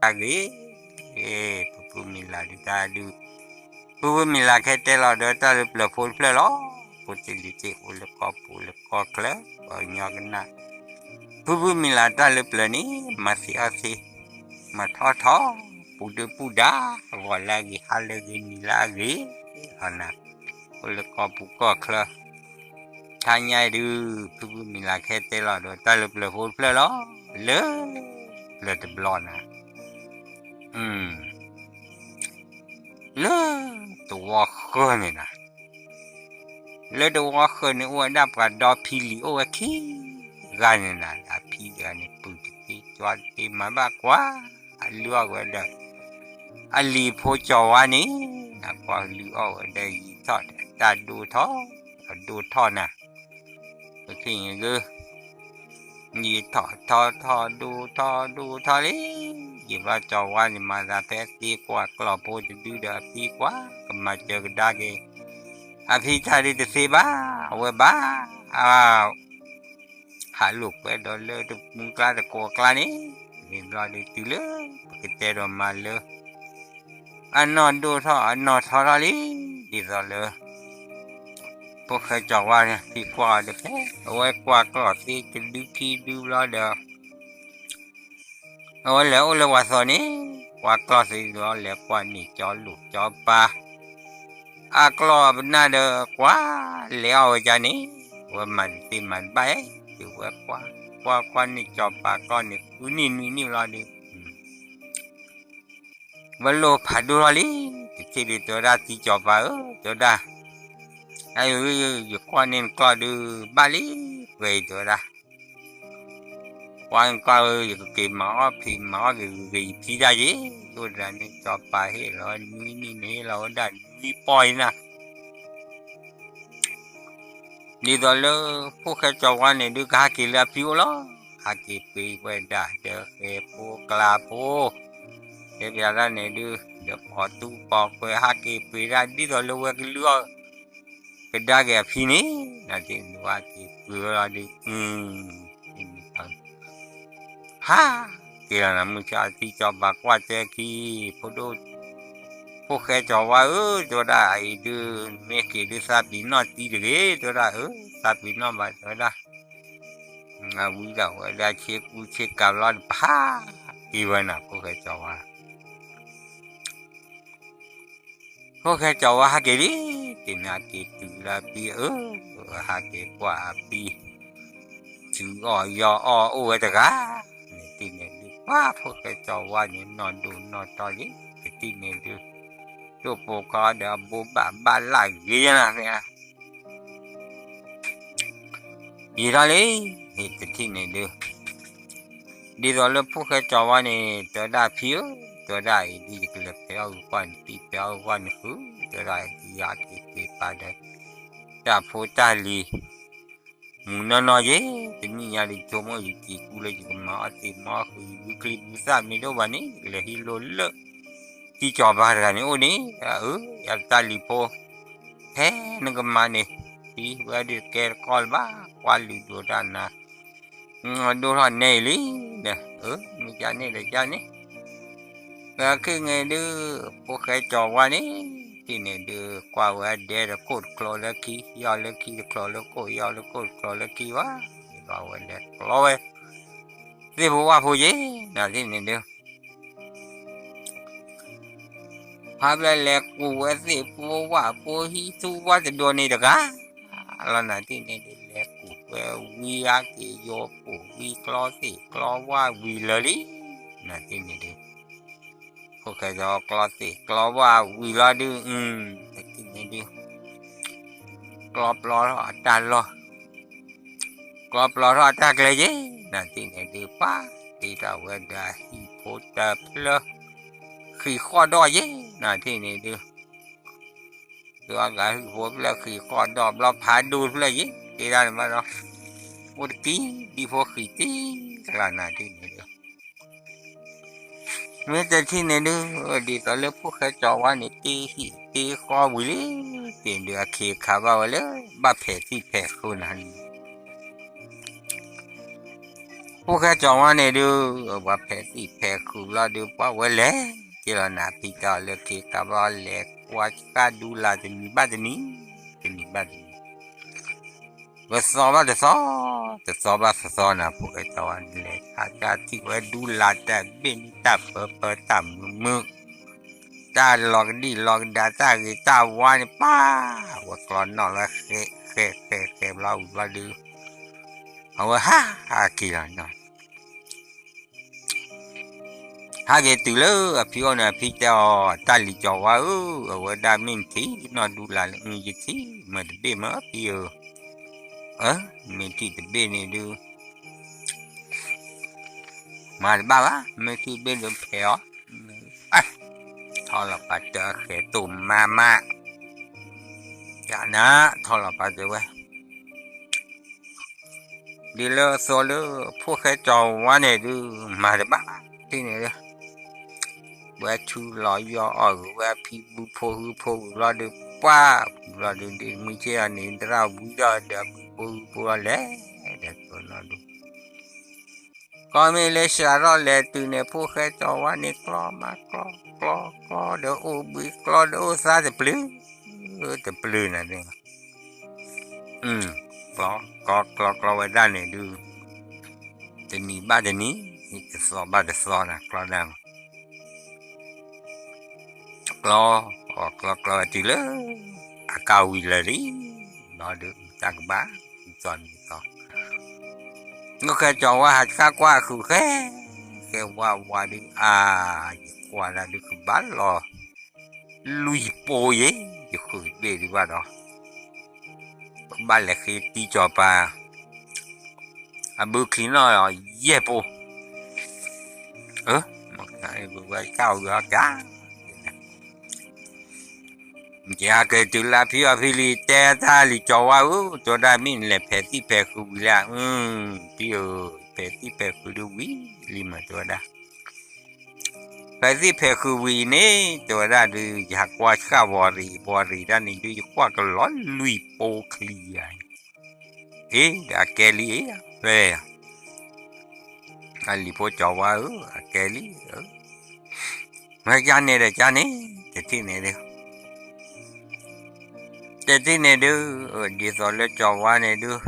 အဂ့ၤ, ဖုဖုမံၤလၢ်ဒုးတၢ်ဒုး, ဖုဖုမံၤလၢ်ခဲတဲလီၤဒီးတၢ်လၢပျၢၤဖိတဖျၢၣ်လီၤ. ဖိသ့ၣ်လံၤသ့ၣ်အိၣ်လၢကီၢ်ပူၤလၢကီၢ်ချၢ, ပှၤကညီကနၣ်, ဖုဖုမံၤလၢ်တၢ်လၢပျၢၤန့ၣ် မၤသ့အီၣ်သ့, မၤထီၣ်ထီ, ပူၤဒုပူၤဒါ, ဂီၤလၢအဂ့ၤ ဟါလၢအဂ့ၤ နံၤလၢအဂ့ၤ, လီၤနၤ, အိၣ်လၢကီၢ်ပူၤကီၢ်ချၢ ထါညါအံၤဒုး, ဖုဖုမံၤလၢ်ခဲတဲလီၤဒီးတၢ်လၢပျၢၤဖိတဖျၢၣ်လီၤ, လၢပျၢၤတဘျီနၤ, လၢတဝီဃၢၤန့ၣ်နၤ, လၢတဝီဃၢၤန့ၣ် အိၣ်ဝဲဒၣ်ပှၤဒီဖံလံၤအိၣ်ဝဲခံဂၤန့ၣ်နၤ, အဖံတဂၤန့ၣ် ပုၢ်တသ့ ကၠီတသ့ မၤဘၣ်ကွၢ်, အလုၢ်အီၣ်ဝဲဒီး အလံၤဖိကၠီၤဝါန့ၣ်, နကွၢ်လုၢ်အီၣ်ဝဲဒီးယံာ်ထီၣ် တၢ်ဒိၣ်ထီၣ်, အဒိၣ်ထီၣ်နၤ, ပဖံန့ၣ်ဒုး ယံာ်ထီၣ်ထီထီၣ်ဒိၣ်ထီၣ်ဒိၣ်ထီၣ်လံ, ယံာ်ဘျီကၠီၤဝါန့ၣ် မၤသးဖဲသ့ကွၢ်ကျီၢ်ဖိတဒုဒီးအဖံကွၢ်, ကမၤစၢၤကဒါက့ၤ အဖံတၢ်ဒုးတသ့ဘၣ်, အဝဲဘၣ် ဟးလိာ်ကွဲဒီးလၢတမူကျါတကိးကျါန့ၣ်, မ့ၢ်ဘျီဒုးတုၤလၢ ပကတဲဒီးမၤလၢ အနီၢ်ဒိၣ်ထီၣ်အနီၢ်ထီထီၣ်လံ, ဒ်သိးလၢ ဖိၣ်ဃဲကၠီၤဝါန့ၣ် ဖံကွၢ်အီၤဒီးဖဲ အဝဲကွၢ်ကျီၢ်သ့တဒုခံဒုဘျီဒီး အဝဲလဲၤအိၣ်လၢပှၤသီန့ၣ်, ကွၢ်ကျီၢ်သ့ဒီးလဲၤကွၢ်န့ၢ်ကၠီလိာ်ကၠီပၤ, အကျီၢ်ပနၢ်ဒီးကွၢ်လဲၤအီၣ်ဝဲဒၣ်န့ၣ်, အဝဲမၤတသ့မၤတဘၣ်, အဝဲကွၢ်ကွၢ်ကွၢ်န့ၢ်ကၠီပၤကျီၢ်န့ၣ် ဃုနံၣ်နွံနံၣ်လီၤဒီး ဝဲလိၣ်ဖးဒိၣ်ထီၣ်လံ, တထံၣ်ဒုးတဲဝဲဒၣ် သံကၠီၤပၤဧၢ, တဲဝဲဒၣ်, အအံၤ ယကွၢ်န့ၢ်နကျီၢ်ဒုးဘၣ်လံ, ဝဲအံၤတဲဝဲဒၣ်, ကွၢ်နကျီၢ်ဧၢ, ယကက့ၤမၤအီၣ်ဖံးမၤအီၣ်က့ၤဂ့ၤဂ့ၤယဖံတၢ်ယ့ၣ်, ယအိၣ်တဂၤန့ၣ် ကၠီၤပၤဟ့ၣ်လီၤနွံနံၣ်န့ၣ် ဟ့ၣ်လီၤဝဲဒၣ်နွံပီၢ်အံၤနၤ ဒ်သိးလၢဖိၣ်ဃဲကၠီၤဝါန့ၣ်ဒုး ကဟးက့ၤလၢအဖံအိၣ်လီၤ, ဟးက့ၤပှ့ၤဝဲဒၣ်ဒီးဃဲဖိကျါဖိ, တဲပျးတၢ်န့ၣ်ဒုး ဒီးပိာ်သူပိာ်ခွဲး ဟးက့ၤပှ့ၤဒၣ်ဒ်သိးလၢဝဲကလုၢ်အီၣ် ကဒါက့ၤအဖံန့ၣ်, နၤတ့ၢ်နဝဲက့ၤပှ့ၤဝဲလီၤဒုး, ဟးက့ၤလီၤနၤ မုၢ်ဆါသံကၠီၤပၤကွၢ်စဲခံ, ဖိဒိၣ် ဖိၣ်ဃဲကၠီၤဝါဧၢ, တဲဝဲဒၣ်အံၤဒုး မ့ၢ်က့ၤဒုးသးပ့ၤနီၣ်တံၤတဂ့ၤ, တဲဝဲဒၣ်ဧၢ, သးပ့ၤနီၣ်ဘၣ် တဲဝဲဒၣ်, အဝံဒၣ်ဝဲဒၣ်ဆ့ကူဆ့ကၤဘျီတဖၣ်, က့ၤဝဲနၤ ဖိၣ်ဃဲကၠီၤဝါ ဖိၣ်ဃဲကၠီၤဝါဟးက့ၤလံ, တ့ၢ်မ့ၢ်ဟးက့ၤတုၤလၢအဖံဧၢ, ဟးက့ၤကွၢ်အဖံ, စုအီၣ်ယီအီၣ်အိၣ်ဝဲတဂၤ, န့ၣ်တ့ၢ်န့ၣ်ဒုး ပှၤဖိၣ်ဃဲကၠီၤဝါန့ၣ် နီၢ်ဒိၣ်နီၢ်ထီလံ, တထံၣ်န့ၣ်ဒုး, ဒိၣ်ပိာ်ခွါဒီးအဘိးဘၣ်ဘၣ်လၢဂ့ၤယဲနၤဖဲ ယံာ်ထီၣ်လံ, တထံၣ်န့ၣ်ဒုး, ဒ်သိးလၢဖိၣ်ဃဲကၠီၤဝါန့ၣ် တဲဝဲဒၣ်ဖံဧၢ, တဲဝဲဒၣ်အံၤဒုး ယကလဲၤဖဲးအီၣ်ဂ့ၤကွၢ်နတံၤ ဖဲးအီၣ်ဂ့ၤကွၢ်နဃုာ်, တဲဝဲဒၣ်အံၤဒုး ယဟးက့ၤက့ၤပာ်ဒီး တၢ်ဖိတၢ်လံၤ မုၢ်နီၢ်နီၢ်ယဲ, တနံၣ်ညါဒုး ယဆိကမိၣ်ယက့ၤကူလၢယကမၤအီၣ်သ့ၣ်မၤအီၣ်ဃုာ် ယဘုချံဘုသၣ်မ့ၢ်တအိၣ်ဘၣ်န့ၣ် ယကလဲၤဟံးလိာ်လၢ သံကၠီၤပၤတဂၤန့ၣ်အိၣ်န့ၣ်, အၢ ယတၢ်လံၤဖိ ဖဲနကမၤန့ၣ် သံဝဲဒုးတကဲတကီၢ်လၢၤဘၣ်, ကွၢ်လုၢ်ဒိၣ်တၢ်နၤ ဒိၣ်ထီၣ်နဲအံၤလံ, ဒီး မ့ၢ်ကန့ၣ်ဒီးကန့ၣ်, ဒီးခဲကနံၣ်ဒုး ဖိၣ်ဃဲကၠီၤဝါန့ၣ် တထံၣ်န့ၣ်ဒုး ကွၢ်ဝဲဒဲတခိၣ်တကျိၤလၢခံ, ယီၢ်လၢခံတကျိၤလၢခိၣ်, ယီၢ်လၢခိၣ်တကျိၤလၢခံဝဲ, ဒ်သိးဝဲလဲၤကျီဝဲ သ့ၣ်ဖိဝၣ်ဖိယဲ, နၤတထံၣ်န့ၣ်ဒုး ဖါဘျဲၣ်လဲၤကူၣ်ဝဲသ့ၣ်ဖိဝၣ်ဖိဟံးထူဝါတဒိးန့ၣ်တဂၤလီၤ, နၤတထံၣ်န့ၣ်ဒုး လဲၤကူၣ်ဝဲဝံၤဟဲက့ၤယိာ်ပိာ်ဝံၤကျီသ့ၣ်ကျီဝၣ်ဝံၤလၢာ်လံ, နၤတထံၣ်န့ၣ်ဒုး ဖိၣ်ဃဲကၠီၤဝါကျီသ့ၣ်ကျီဝၣ်ဝံၤလီၤဒုး, နၤတထံၣ်န့ၣ်ဒုး ကျီပျီထီၣ်အတၢ်လီၢ် ကျီပျီထီၣ်အတၢ်ကျဲယဲ, နၤတထံၣ်န့ၣ်ဒုး ပှၤတ့ထီၣ်ဝဲဒၣ်ဟံၣ်ဖိတၢ်ဖျၢၣ် ဃံးဃီၣ်ဒီးယဲ, နၤတထံၣ်န့ၣ်ဒုး ဒုးအဂၤဟံၣ်ဖိဖျၢၣ်ဃံးဃီၣ်ဒီးဘျီဖးဒိၣ်တဖျၢၣ်ယဲ, တ့ဒၣ်န့ၣ်ဘၣ်ဒီး အိၣ်တကံၢ်ဒံဖိဃံးတံၢ်တကျါ နၤတထံၣ်န့ၣ်ဒုး မ့ၢ်တထံၣ်န့ၣ်ဒုး ဒ်သိးလၢဖိၣ်ဃဲကၠီၤဝါန့ၣ် တ့ဟံၣ်တ့ဃီဝံၤလံ, တ့ဒုးအခ့အခါဘၣ်ဝဲလၢ ဘၣ်ဖဲးသံၣ်ဖဲးဃုာ်နၤလံ, ဖိၣ်ဃဲကၠီၤဝါန့ၣ်ဒုး ပှၤဖဲးသံၣ်ဖဲးဃုာ်ဘျီဒုး ပှၤဝဲလဲၤက့ၤလီၤနၤ ဖံတဲအီၤလၢခံ ကဘၣ်လဲၤကွၢ်ဃၣ်ဒူလၢ်တနံၤဘၣ်တနံၤ, တနံၤဘၣ်တနံၤ တသီဘၣ်တသီ, တသီဘၣ်တသီနၤ ဖိၣ်ဃဲကၠီၤဝါန့ၣ် လဲၤခးကၢ်ထံၣ်ဝဲဒူလၢ်တၢ်ဘ့ၣ်န့ၣ် တၢ်ပၢပၢတၢ်မုာ်မုာ်, တၢ်လီၤကဒံၣ်လီၤကဒါ တၢ်ဂ့ၤတၢ်ဝါန့ၣ် ပၢ်ဝဲကျီနီၣ်လၢဃဲဃဲဃဲဃဲဘျီဝံၤဘျီဒုး အဝဲဟးက့ၤလီၤနီၤ ဟးက့ၤတုၤလၢအဖံအိၣ်န့ၣ် အဖံတဲအီၤ တၢ်လံၤကၠီၤဝါဧၢ, အဝဲဒၣ်မ့ၢ်နထံၣ်နီၢ်ဒူလၢ်လၢ အယထံၣ်မ့ၢ်တဘ့ၣ်မ့ၢ်ဖံဧၢ, မ့ၢ်ထံၣ်တဘ့ၣ်န့ၣ်ဒုး မၤတဘၣ်ဘၣ်, မ့ၢ်ထံၣ်တဘ့ၣ်ဒုးဖဲးအီၤ, ထီၣ်လီၤပာ်တၢ်ဃဲၤတိၢ်မးမး, ယနၤ ထီၣ်လီၤပာ်တၢ်ဝဲ ဒ်လၢအသိးလၢဖိၣ်ဃဲကၠီၤဝါန့ၣ်ဒုး မၤတဘၣ်ဘၣ် ထံၣ်န့ၣ်လၢ ဝဲဆူလီၤယီၢ်အီၣ်ဂ့ၤဝဲအဖံဘုဖိဟုဖိဝံၤဘျီဒုး ပှၢ်ဝံၤဘျီဒုး ဒ်မုၢ်ဆ့ၣ်အီၤန့ၣ် သရၣ်ဝံထီၣ်ဒီးအဘုဖိဟုဖိလီၤလဲၣ်, ဒီးသိးလီၤဒုး ကီၢ်မ့ၢ်လၢစှၤထီၣ်လဲၤတုၤန့ၣ် ဖိၣ်ဃဲကၠီၤဝါန့ၣ် ကျီမးကျီ ကျီကျီဒီးအိၣ်ဘှံး ကျီဒီးအိၣ်သါတပျုၤ တပျုၤနၤန့ၣ် ကျီ ကျီ ကျီ ကျီဝဲဒၣ်န့ၣ်ဒုး တနံၤဘၣ်တနံၤ တသီဘၣ်တသီနၤ ကျီဒၣ် ကျီ ကျီ ကျီဝဲတုၤလၢ အကါဝံၤလၢာ်လံ ဘျီဒုး တၢ်ကဘၣ် သီနံၤသီ ဖိၣ်ဃဲကၠီၤဝါဟးဆှၣ်ကွၢ်ဃုာ်ဃဲ ဃဲဝါဝါဒုး အါ ယကွၢ်ဒၣ်ဒုးကဘၣ်လီၤ လွံၢ်ပိယဲ ယဃုာ်တဘ့ၣ်ဒုးဘၣ်ဒီး ကဘၣ်လဲၤဃ့တံၢ်ကၠီၤပၤ အဘုချံနီၣ်ယဲၢ်ပိ အၢ မ့ၢ်ဝဲကၢ်ဝံၤအီၤကါ ယဟးက့ၤတုၤလၢဖံအီၤဖံလံ တဲတၢ်လံၤကၠီၤဝါဧၢ တဲဝဲဒၣ်မ့ၢ်နလဲၤဖဲးသံၣ်ဖဲးဃုာ်ဝံၤလံ အၢ ဖံဧၢ ဖဲးသံၣ်ဖဲးဃုာ်ဒုးဝံၤလံမး တဲဝဲဒၣ် ဖဲးသံၣ်ဖဲးဃုာ်ဝံၤအံၤန့ၣ် တဲဝဲဒၣ်ဒုး ယဟးကွၢ်ဆှၣ်ဝီၤရံၤ ဝီၤရံၤဒၣ်န့ၣ်ဒုး ယကွၢ်ကလီလွံၢ်ပိချံယၤ အ့ ဒီးအကဲလံအ့ ဖဲ အလံၤဖိကၠီၤဝါဧၢ အကဲလံ မ့ၢ်ကန့ၣ်ဒီးကန့ၣ် တထံၣ်န့ၣ်ဒုး တထံၣ်န့ၣ်ဒုး ဒ်သိးလၢကၠီၤဝါန့ၣ်ဒုး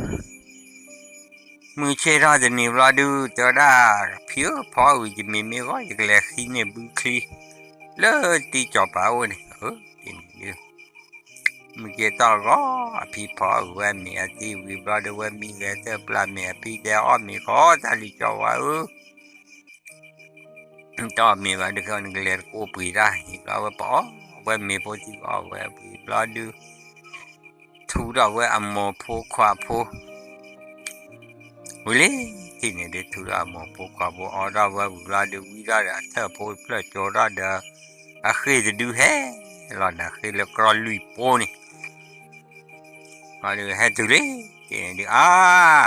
မုၢ်ဆ့ၣ်ထီၣ်တနံၤဘျီဒုး တဲဝဲဒၣ် ဖံဧၢ ဖီအုၣ်ယမ့ၢ်မ့ၢ်ဂီၢ် ယကလဲၤဃံန့ၢ်ဘုချံ လၢတံၢ်ကၠီၤပၤအိၣ်န့ၣ် တထံၣ်န့ၣ်ဒုး မုၢ်က့ၤထီၣ်ဂီၤ အဖံဖီအုၣ်ဝဲမ့ၢ်အတံၢ်ဝံၤဘျီဒုး ဝဲမံဂဲၤတၢ်ပျၢ်မ့ၢ်အဖံတဲအီၣ်မ့ၤဃီ တၢ်လံၤကၠီၤဝါဧၢ တအီၣ်မ့ၤဘၣ်ဒုး နကလဲၤတကိးပှ့ၤတၢ် ဟံၣ်ဘျီဝဲပအီၣ်ဝဲမ့ၤဖိထံအီၣ်ဝဲပှ့ၤဘျီဒုး ထူထီၣ်ဝဲအမိၢ်ဖိခွါဖိ ဝံၤလံ ထံၣ်န့ၣ်ဒုး ထူထီၣ်အမိၢ်ဖိခွါဖိ အီၣ်ထီၣ်ဝဲဝံၤဘျီဒုး ဝံထီၣ်ဒီးအထၢၣ်ဖိဖျၢၣ်ကၠိထီၣ်ဒီး အဃ့ၢ်တဒုဟဲလီၤနၤ ဃ့ၢ်လၢကြီလွံၢ်ပိန့ၣ် ဟဲတုၤလံ တထံၣ်န့ၣ်ဒုး အါ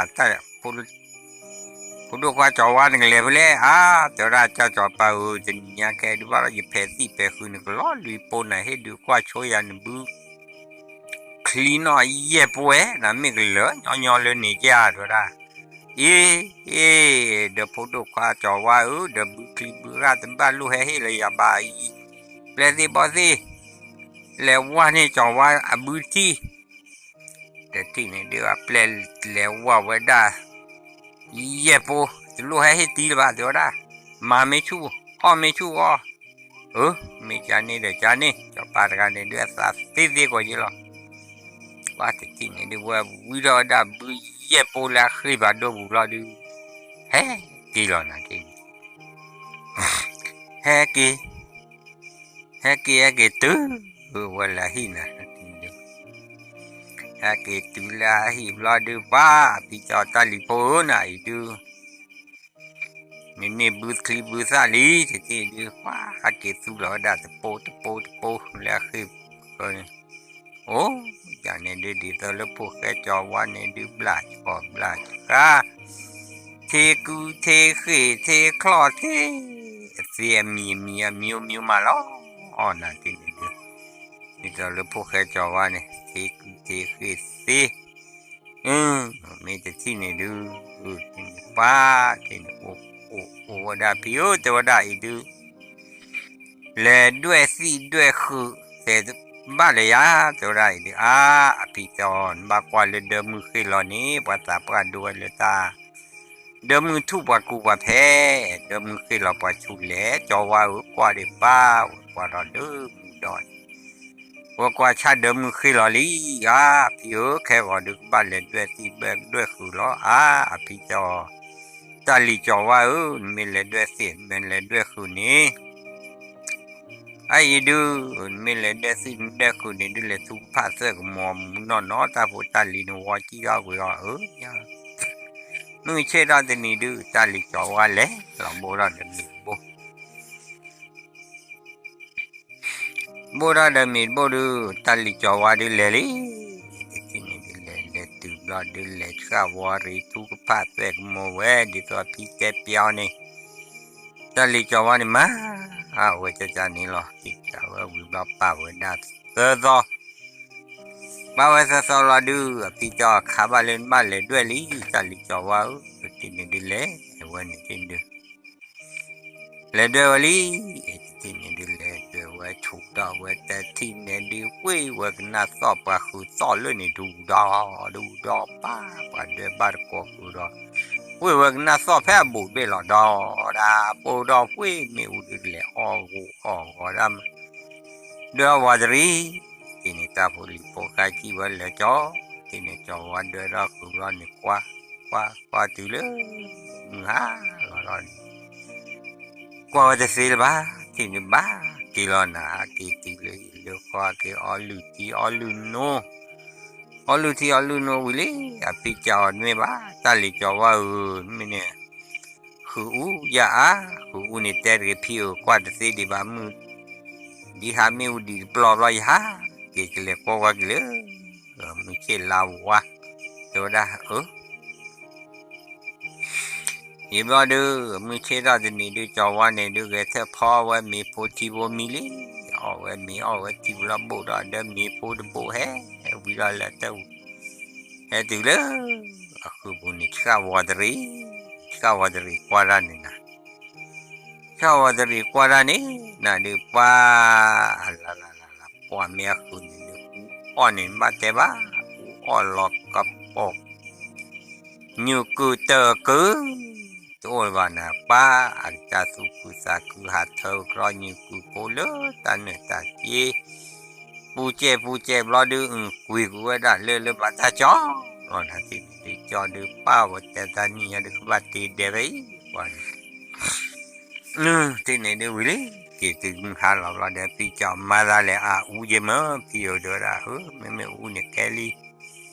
တၢ် ဖိဒိၣ်ခွါကၠီၤဝါနကလဲၤဖဲလဲၣ် အါ တဲဝဲဒၣ် ကၠီၤပၤဧၢ တနံၤညါခဲဒုးဘၣ်ဒီး ယဖဲးသံၣ်ဖဲးဃုာ်န့ၣ် ကလီလွံၢ်ပိနၤ ဟ့ၣ်ဒုးကွၢ်ဆိယၤနဘု ချံနီၣ်ယဲၢ်ပိဝဲ နမ့ၢ်ကလၢာ်ညီညီလၢန့ၣ်ကဲ တဲဝဲဒၣ် အ့ အ့ ဒီးဖိဒိၣ်ခွါကၠီၤဝါဧၢ ဒီးဘုချံဘုဂၢ်တဘၣ်လိၣ်ဟဲဟ့ၣ်လၢယၤဘၣ်အံၤ ပျဲသ့ၣ်ဘီၣ်သ့ၣ် လဲၤဝါန့ၢ်ကၠီၤဝါအဘုတထံၣ် တထံၣ်န့ၣ်ဒုး အပျဲၢ်လဲၤဝါဝဲဒၣ် ယဲၢ်ပိ တလိၣ်ဟဲဟ့ၣ်တံၢ်လၢၤဘၣ် တဲဝဲဒၣ် မၤမ့ၢ်ဆူၣ် အီၣ်မ့ၢ်ဆူၣ်အီၣ် အၢ မ့ၢ်ကန့ၣ်ဒီးကန့ၣ် စီၤပၤတဂၤန့ၣ်ဒုး အသးသ့သ့ကီးယဲလီၤ ပှၤတထံၣ်န့ၣ်ဒုး ဝဲဝံထီၣ်ဝဲဒၣ်ဘုယဲၢ်ပိလၢအဃ့ၢ်ဘၣ်ဒိပူၤဘျီဒုး ဟဲက့ၤလီၤနၤက့ၤ ဟဲက့ၤ ဟဲက့ၤ ဟဲက့ၤတုၤ ဝဲလၢဟံၣ်နၤ ဟဲက့ၤတုၤလၢအဟံၣ်ဘျီဒုး ပှၤဖံကၠီၤတၢ်လံၤဖိဧၢ နၤအံၤဒုး နန့ၢ်ဘုချံဘုသၣ်လံ တထံၣ်ဒုး ပှၤဟဲက့ၤသူလီၤဝဲဒၣ်တပိတပိတပိလၢအဃ့ၢ်န့ၣ် အိၣ် ယၤန့ၣ်ဒုး ဒ်သိးလၢဖိၣ်ဃဲကၠီၤဝါန့ၣ်ဒုး ဘျၣ်ဆှီၣ်ဘျၣ်ဆှါ ထ့ကူထ့ဃ့ၢ်ထ့ချီၣ်ထ့ သ့အမံၤအမံၤအမံၤမံၤမးလီၤ အီၣ်နၤတထံၣ်န့ၣ်ဒုး ဒ်သိးလၢဖိၣ်ဃဲကၠီၤဝါန့ၣ် ထ့ကူထ့ဃ့ၢ်သ့ မ့ၢ်တထံၣ်န့ၣ်ဒုး, ပှၤက့န့ၣ် အိၣ်ဝဲဒၣ်ဖံဧၢ တဲဝဲဒၣ်အံၤဒုး, လဲၤဒွဲၣ်သံၣ်ဒွဲၣ်ဃုာ် တဲဘၣ်လၢယၤ တဲဝဲဒၣ်အံၤဒုး, အါ အဖံတဲအီၤ နဘၣ်ကွၢ်လၢဒၢမုၢ်ဃ့ၢ်လီၤန့ၣ် ပှၤသးပှၢ်ဒိဝဲလၢတၢ် ဒၢမုၢ်ထူၣ်ပှၤကူပှၤဖဲး, ဒၢမုၢ်ဃ့ၢ်လီၤပှၤဆူၣ်လဲၣ်, ကၠီဝါဧၢ ကွၢ်ဒံးပၢ်, ဝဲကွၢ်ဒီးဒၢမုၢ်ဒီး, ဝဲကွၢ်ဆၣ်ဒၢမုၢ်ဃ့ၢ်လီၤလံ, အါ ဖံဧၢ ခဲဂီၤဒုးကဘၣ်လဲၤဒွဲၣ်သံၣ်ဘၣ်ဒွဲၣ်ဃုာ်လီၤ, အါ အဖံတဲအီၤ, တၢ်လံၤကၠီဝါဧၢ, နမ့ၢ်လဲၤဒွဲၣ်သံၣ် နမ့ၢ်လဲၤဒွဲၣ်ဃုာ်န့ၣ် အအံၤဒုး, နမ့ၢ်လဲၤဒွဲၣ်သံၣ်ဒွဲၣ်ဃုာ်န့ၣ်ဒုး လဲၤထူကဖၣ်သၢၣ်ကမီၤမူနီၢ်နီၢ် တၢ်ဖိတၢ်လံၤန့ၣ် ဝီကံၣ်ထီၣ်ကွံာ်အီၤဧၢ, မုၢ်ဆ့ၣ်ထီၣ်တနံၤဒုး တၢ်လံၤကၠီဝါလဲၤလီၤ ဘိၣ်ထီၣ်ဒီးမ့ၤတဘိၣ် ဘိၣ်ထီၣ်ဒီးမ့ၤတဘိၣ်ဒုး တၢ်လံၤကၠီဝါဒုးလဲၤလံ, တထံၣ်န့ၣ်ဒုးလဲၤ လဲၤတုၤဘျီဒုး လဲၤဆှၣ်ဝီရံၤထူကဖၣ်သဲကမိၢ်ဝဲ ဒ်သိးဖံတဲပျီန့ၣ်, တၢ်လံၤကၠီဝါန့ၣ်မၤ အဝဲကကန့ၣ်လီၤ, ကဝဲဝံၤဘျီပာ်ဝဲဒၣ်သၢသီ ပာ်ဝဲသၢသီလီၤဒုး အဖံတဲအီၤ ခါဘၣ်လၢနဘၣ်လဲၤဒွဲၣ်လံ တၢ်လံၤကၠီဝါဧၢ, တထံၣ်န့ၣ်ဒုးလဲၤဝဲန့ၣ်တထံၣ်န့ၣ်ဒုး လဲၤဒွဲၣ်ဝဲလံ, တထံၣ်န့ၣ်ဒုးလဲၤဒွဲၣ်ဝဲဆူၣ်ထီၣ်ဝဲ တထံၣ်န့ၣ်ဒုး ဝ့ၢ်ဝဲကနၣ်သီၣ်ပှၤဃုာ်သီၣ်လၢန့ၣ် ဒူဒီး ဒူဒီးပၢ် ပှၤဒွဲၣ်ဘၣ်တကိးဃုာ်ဒီး ဝ့ၢ်ဝဲကနၣ်သီၣ်ဖဲအဘူးဘ့ၣ်လီၤဒီး ဒၣ်ပိၢ်ဒီးဝ့ၢ်မ့ၣ်အူဒုးလဲၤအီၣ်ဂီၤအီၣ်ဂီၤဒၣ် ဒွဲၣ်အီၣ်ဝးတရံး, တထံၣ်န့ၣ် တၢ်ဖိလံၤဖိဃါကံၣ်ဝဲလၢကၠီ, တထံၣ်န့ၣ် ကၠီဝါဒွဲၣ်ထီၣ်ဃုာ်ဘျီန့ၣ် ကွၢ် ကွၢ် ကွၢ်တုၤလၢ မုၢ်ဟါလီၤဒီးန့ၣ် ကွၢ်ဝဲတသ့လၢၤဘၣ်, တထံၣ်န့ၣ်ဘၣ်က့ၤလီၤနၤ က့ၤတုၤလၢအံၤလၢဃီက့ၤအီလုၢ်ထံအီလုၢ်နိ အီလုၢ်ထံအီလုၢ်နိဝံၤလံ, အဖံကၠီအီၤနွံဘၣ်, တၢ်လံၤကၠီဝါဧၢ, မ့ၢ်န့ၣ် ဃုာ်အူယၤအါ, ဃုာ်အူန့ၣ်တဲတဂ့ၤဖံဧၢ, ကွၢ်တသ့ဒံးဘၣ်မုၢ် ဒ်ဟါမ့ၣ်အူဒံးတပျီဘျီ ယဟါက့ၤကလဲၤကွၢ်ကွၢ်က့ၤလၢ မုၢ်ဆ့ၣ်လါဝါ, တဲဝဲဒၣ်ဧၢ ယဘျီဒုး မုၢ်ဆ့ၣ်ထီၣ်တနံၤဒုး ကၠီဝါန့ၣ်ဒုး ဂဲၤထၢၣ်ဖီဝဲမ့ၤဖိထံဖိမံလံ, အီၣ်ဝဲမ့ၤအီၣ်ဝဲထံဘျီဘိၣ်ဒီး ဒၢမ့ၤဖိတဘိၣ်ဟဲ ဝံၤလီၤလၢတၢ် ဟဲတုၤလၢ အဃုာ်ပူၤန့ၣ် ဆှၣ်ဝီတရံး, ဆှၣ်ဝီတရံးကွၢ်တၢ်န့ၣ်နၤ ဆှၣ်ဝီတရံးကွၢ်တၢ်န့ၣ် နၤဒုးပှၤ အလါလါလါလါ ပှၤမ့ၢ်အဃုာ်န့ၣ်ဒုး အူအီၣ်န့ၣ်ဘၣ်တဲဘၣ်, အူအီၣ်လီၤကပိာ် ညုၢ်ကုၢ်တၢ်ကုၢ် တအိၣ်လၢၤဘၣ်နၤ ပှၤအကစၢ်သူၣ်ခုသးခု ဟးထၢကရီညုၢ်ကုၢ်ဖိလၢတၢ်နၢၤတၢ်က့ ပူကဲၣ်ပူကဲၣ်ဘျီဒုး ကွံာ်ကွံာ်ဝဲဒၣ်လၢလၢဘၣ်တၢ်ကၠီလီၤနၤ တထံၣ်န့ၣ်ဒုး ကၠီဒုးပၢ်ဝဲတဲတၢ်နံၣ်ညါဒုး ကဘၣ်တ့ဒဲးဝဲအံၤ ပှၤန့ၣ် တထံၣ်န့ၣ်ဒုးဝံၤလံ က့ၤတုၤမုၢ်ဟါလီၤဘျီဒီး ဖံကၠီမါသးလဲၤအါအူယဲၢ်မၢ ဖံဧၢ တဲဝဲဒၣ် ဧၢ မ့မ့ၢ်အူန့ၣ်ကဲလံ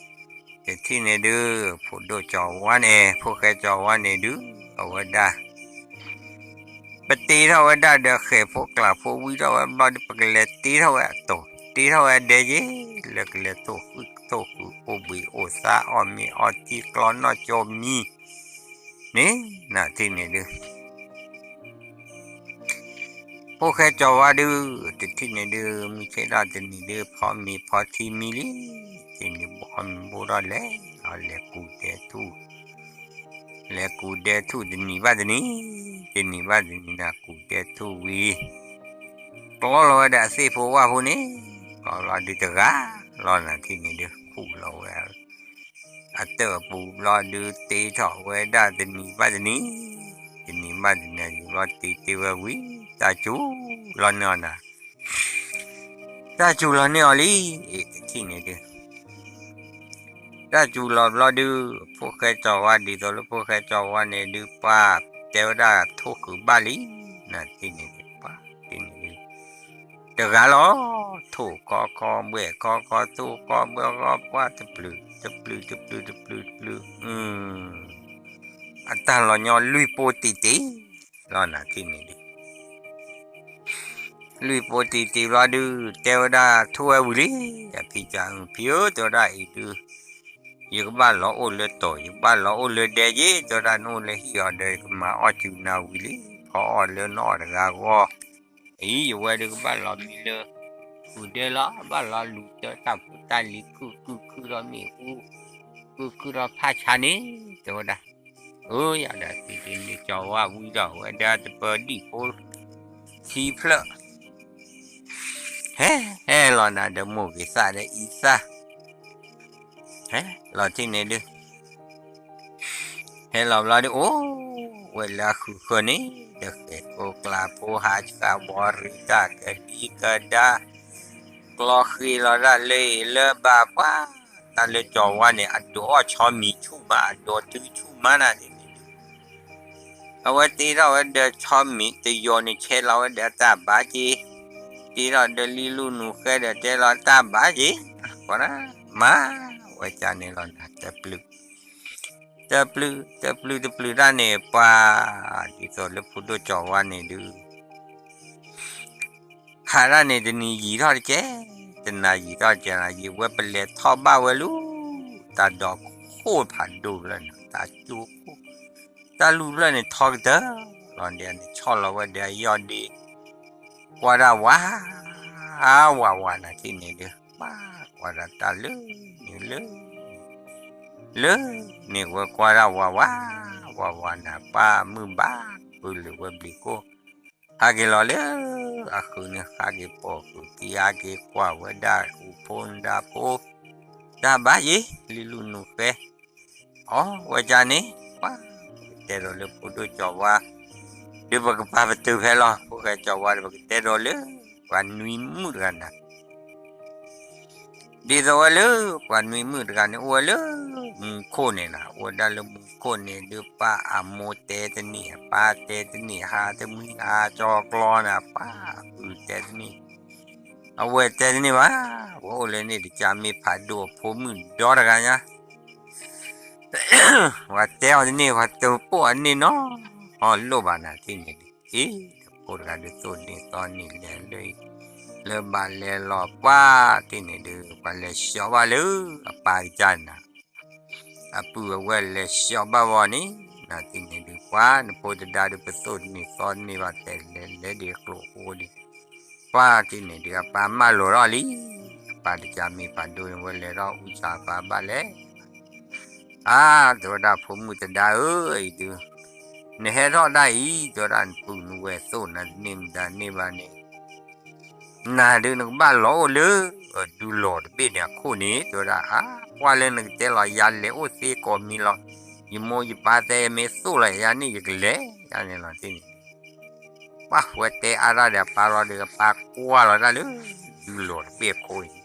တထံၣ်န့ၣ်ဒုး ဖိဒိၣ်ကၠီဝါန့ၣ် ဖိၣ်ဃဲကၠီဝါန့ၣ်ဒုး အဝဲဒၣ် ပတ့ထီၣ်ဝဲဒၣ်ဒီးဃဲၤဖိကျးဖိဝံထီၣ်ဝဲဘျီဒီး ပကလဲၤတ့ထီၣ်ဝဲအတိာ် တ့ထီၣ်ဝဲအဒဲယ့ၢ် လၢကလဲၤထိၣ်ဃုာ်ထိၣ်ဃုာ်အိၣ်ဘှံးအိၣ်သါအီၣ်မ့ၤအီထံကျီနီၢ်ကၠိမံၤန့ၣ် နၤတထံၣ်န့ၣ်ဒုး ဖိၣ်ဃဲကၠီဝါဒုး တထံၣ်န့ၣ်ဒုး မုၢ်ဆ့ၣ်ထီၣ်တနံၤဒုး ဖီမ့ၤဖီထံမံၤလံ တနံၤဘိၣ်အီၣ်မ့ၤဘိၣ်ထီၣ်လဲၤ လဲၤကူၣ်ဒဲထူၣ် လဲၤကူၣ်ဒဲထူၣ်တနံၤဘၣ်တနံၤ တနံၤဘၣ်တနံၤနၤ ကူၣ်ဒဲထူၣ်ဝံၤ ကျီလီၤဝဲဒၣ်အသ့ၣ်ဖိဝၣ်ဖိန့ၣ် ကျီလီၤဒုးတဂၤလီၤ နၤတထံၣ်န့ၣ်ဒုး ခူၣ်လီၤဝဲ အတၢၢ်အပူၤဘျီဒုး တ့ထီၣ်ဝဲဒၣ်တနံၤဘၣ်တနံၤ, တနံၤဘၣ်တနံၤ ယူၤဘျီတ့တ့ဝဲဝံၤ တၢ်စူၤလီၤန့ၢ်အီၤနၤ, တၢ်စူၤလီၤန့ၢ်အီၤလံ, တထံၣ်န့ၣ်ဒုး တၢ်စူၤလီၤဘျီဒုး ဖိၣ်ဃဲကၠီဝါဒ်သိးလၢဖိၣ်ဃဲကၠီဝါန့ၣ်ဒုး ပှၤတဲဝဲဒၣ်ထိၣ်ဃုာ်ဘၣ်လံ, နၤတထံၣ်န့ၣ်ဒုး ပှၤတထံၣ်န့ၣ်ဒုး တဂၤလီၤ, ထိၣ်ခီခီဘှဲၣ်ခီခီ ထိၣ်ခီဘှဲၣ်ခီ ပှၤတပျုာ် တပျုာ် တပျုာ် တပျုာ် တပျုာ်, အတၢ်လီၤညီလွံၢ်ပိတံၢ်တံၢ်လီၤ နၤတထံၣ်န့ၣ်ဒုး လွံၢ်ပိတံၢ်တံၢ်ဘျီဒုး တဲဝဲဒၣ်ထိၣ်ဝဲဝံၤလံ, အဖံကၠီ ဖံဧၢ တဲဝဲဒၣ်အံၤဒုး ယကဘၣ်လီၤအိၣ်လၢတိာ် ယကဘၣ်လီၤအိၣ်လၢဒဲယ့ၢ် တဲဝဲဒၣ် နအိၣ်လၢဟံၣ်အီၤဒီး ယကမၤအီၣ်စူၤနၤဝံၤလံ, ဖီအီၣ်လၢနအီၣ်တဂၤဂီၢ်, အံၤ ယဝဲဒုးကဘၣ်လီၤမံလၢ ဃုာ်ဒဲလီၤ ဘၣ်လီၤလူၤတၢ်ဖိတၢ်လံၤ ကုၢ်ကုၢ်ကုၢ်ဒီးမ့ၣ်အူ, ဃုခုၣ်ထီၣ်ဖးဆါန့ၣ် တဲဝဲဒၣ်, အၢ ယၤဒီး သုတန့ၢ်ကၠီၤဝါဝံၤဒီး ဝဲဒၣ်တပၢဒံၣ်ဖိ ခံဖျၢၣ် ဟဲ ဟဲလီၤနၤဒီး မိၢ်ဂ့ၤသၣ်ဒီးအံသၣ် ဟဲလီၤထံၣ်န့ၣ်ဒုး ဟဲလီၤဘျီဒုး အိၣ်ဝဲလၢအဃုာ်ဃၢၤန့ၣ် ဒီးဃဲၤကိကျါဖိ ဟးဆှၣ်ဘီရံတၢ်ကဒံကဒါ ကျီဃ့လီၤတၢ်လၢအံၤလၢဘၣ်ပှၢ် တၢ်လၢကၠီၤဝါန့ၣ် အဒိးအီၣ်ဆီမံၤဆူၣ်မး အဒိးတုၤဆူၣ်မးနၤန့ၣ် အဝဲတ့ထီၣ်ဝဲဒီးဆီမံၤတယိာ်န့ၣ် ဆဲးလီၤဝဲဒီးအတၢ်ဘၣ်က့ၤ, တ့ထီၣ်ဒီးလံလူနူၤဃဲဒီးတဲလီၤတၢ်ဘၣ်က့ၤ, ကွၢ်ဒၣ် မၤဝဲကန့ၣ်လီၤနၤ တပျုၢ် တပျုၢ် တပျုၢ်တပျုၢ်တၢ်န့ၣ် ပှၤ ဒ်သိးလၢဖိဒိၣ်ကၠီၤဝါန့ၣ်ဒုး ဟးတၢ်န့ၣ် တနံၤယံာ်ထီၣ်တကဲ, တနၤယံာ်ထီၣ်တကဲနၤ ယံာ်ဝဲပလဲၤထီၣ်ဘၣ်ဝဲလၢ တၢ်ဒိးခိၣ်ဖးဒိၣ်ဖျၢၣ်န့ၣ် တၢ်ကၠိခိၣ် တၢ်လူၢ်ဖျၢၣ်န့ၣ် ထီကတၢၢ်လီၤဒ်န့ၣ် ဆီၣ်လီၤဝဲဒီးအယီၢ်ဒ့ ကွၢ်တၢ်ဝး ဝးဝးနၤထံၣ်န့ၣ်ဒုး ပၢ်ကွၢ်တၢ်တၢ်လၢန့ၣ်လၢ လၢန့ၣ်ဝဲကွၢ်တၢ်ဝးဝး ဝးဝးနၤ ပၢ်မုၢ်ဘၣ်ဖုလၢဝဲဘျံးခိၣ် ဟးက့ၤလီၤလၢအဃုာ်န့ၣ် ဟးက့ၤပိာ်ဃုာ်က့ၤ ဟးက့ၤကွၢ်ဝဲဒၣ်ဃုာ်ဖိနဒါဖိ တၢ်ဘၣ်ယ့ၤ လံလူနူၤဃဲ အီ ဝဲကန့ၣ် ပှၤ ပကတဲဒီးလၢဖိဒိၣ်ကၠီၤဝါ ဒုးပကပာ်ပတုာ်ဖဲလီၤ ဖိဃဲကၠီၤဝါဒီး ပကတဲဒီးလၢ ပှၤနွံမုၣ်တဂၤနၤ ဒ်သိးဝဲလၢ ပှၤနွံမုၣ်တဂၤန့ၣ် အိၣ်ဝဲလၢ မူခိၣ်န့ၣ်လီၤ အိၣ်ဝဲဒၣ်လၢမူခိၣ်န့ၣ်ဒုး ပၢ်အမိၢ်တဲတန့ၢ် အပၢ်တဲတန့ၢ် ဟးတမှံဟးကၠီကျီနၤ ပၢ်အပုၢ်တဲတန့ၢ် အဝဲတဲတန့ၢ်ဘၣ် ဝဲအိၣ်လၢန့ၣ်တကးမ့ၢ်ဖးဒိၣ်အဖိမုၣ်ဒီတဂၤညါ ပှၤတဲအီၤတန့ၢ် ပှၤတပိာ်အန့ၢ်နီၤ အီလိၣ်ဘၣ်နၤထံၣ်န့ၣ်ဒုး အ့ ဖိတဂၤဒုးသိၣ်န့ၢ်သီန့ၢ်လဲၤလၢ လၢဘၣ်လဲၤလီၤပှၢ်ထံၣ်န့ၣ်ဒုး ပှၤလဲၤဆှီဘၣ်လၢအပၢ်ကစၢ်နၤ အပုၢ်အဝဲၢ်လဲၤဆှီဘၣ်ဝဲန့ၣ် နၤထံၣ်န့ၣ်ဒုး ပှၤနဖိတဒါဒုးပသိၣ်န့ၢ်သီန့ၢ်ဘၣ်တဲလဲၤလဲၤဒံးကျိၣ်ဃိဒံး ပှၢ်ထံၣ်န့ၣ်ဒုး အပၢ်မၢလီၤထီၣ်လံ အပၢ်တကးမ့ၢ်ဖးဒိၣ်န့ၣ် ဝဲလဲၤထီၣ်အူစၢ်ပၢ်ဘၣ်လဲၤ အါ တဲဝဲဒၣ်ဖိမုၣ်တဒါဧၢ အံၤဒုး နဟဲထီၣ်ဒၣ်အံၤ တဲဝဲဒၣ်နပုၢ်နဝဲၢ်သိၣ်နၤတန့ၢ်မတၤန့ၢ်ဘၣ်န့ၣ် နၤဒုးနကဘၣ်လီၤအိၣ်လၢ ဒူလီၢ်တဘ့ၣ်န့ၣ်အခိၣ်န့ၣ် တဲဝဲဒၣ် အါ ကွၢ်လၢနကတဲလီၤ ယၤလဲၤအိၣ်သ့ကိးမံၤလီၤ ယမိၢ်ယပၢ်သဲမ့ၢ်သိၣ်လီၤယၤန့ၣ် ယကလဲၤယၤန့ၣ်လီၤန့ၣ် ပှၤဝဲတဲအါတၢ်ဒီးအပၢ်လီၤဒီး အပၢ်ကွၢ်လီၤတၢ်လၢ ဒူလီၢ်တဘ့ၣ်အခိၣ်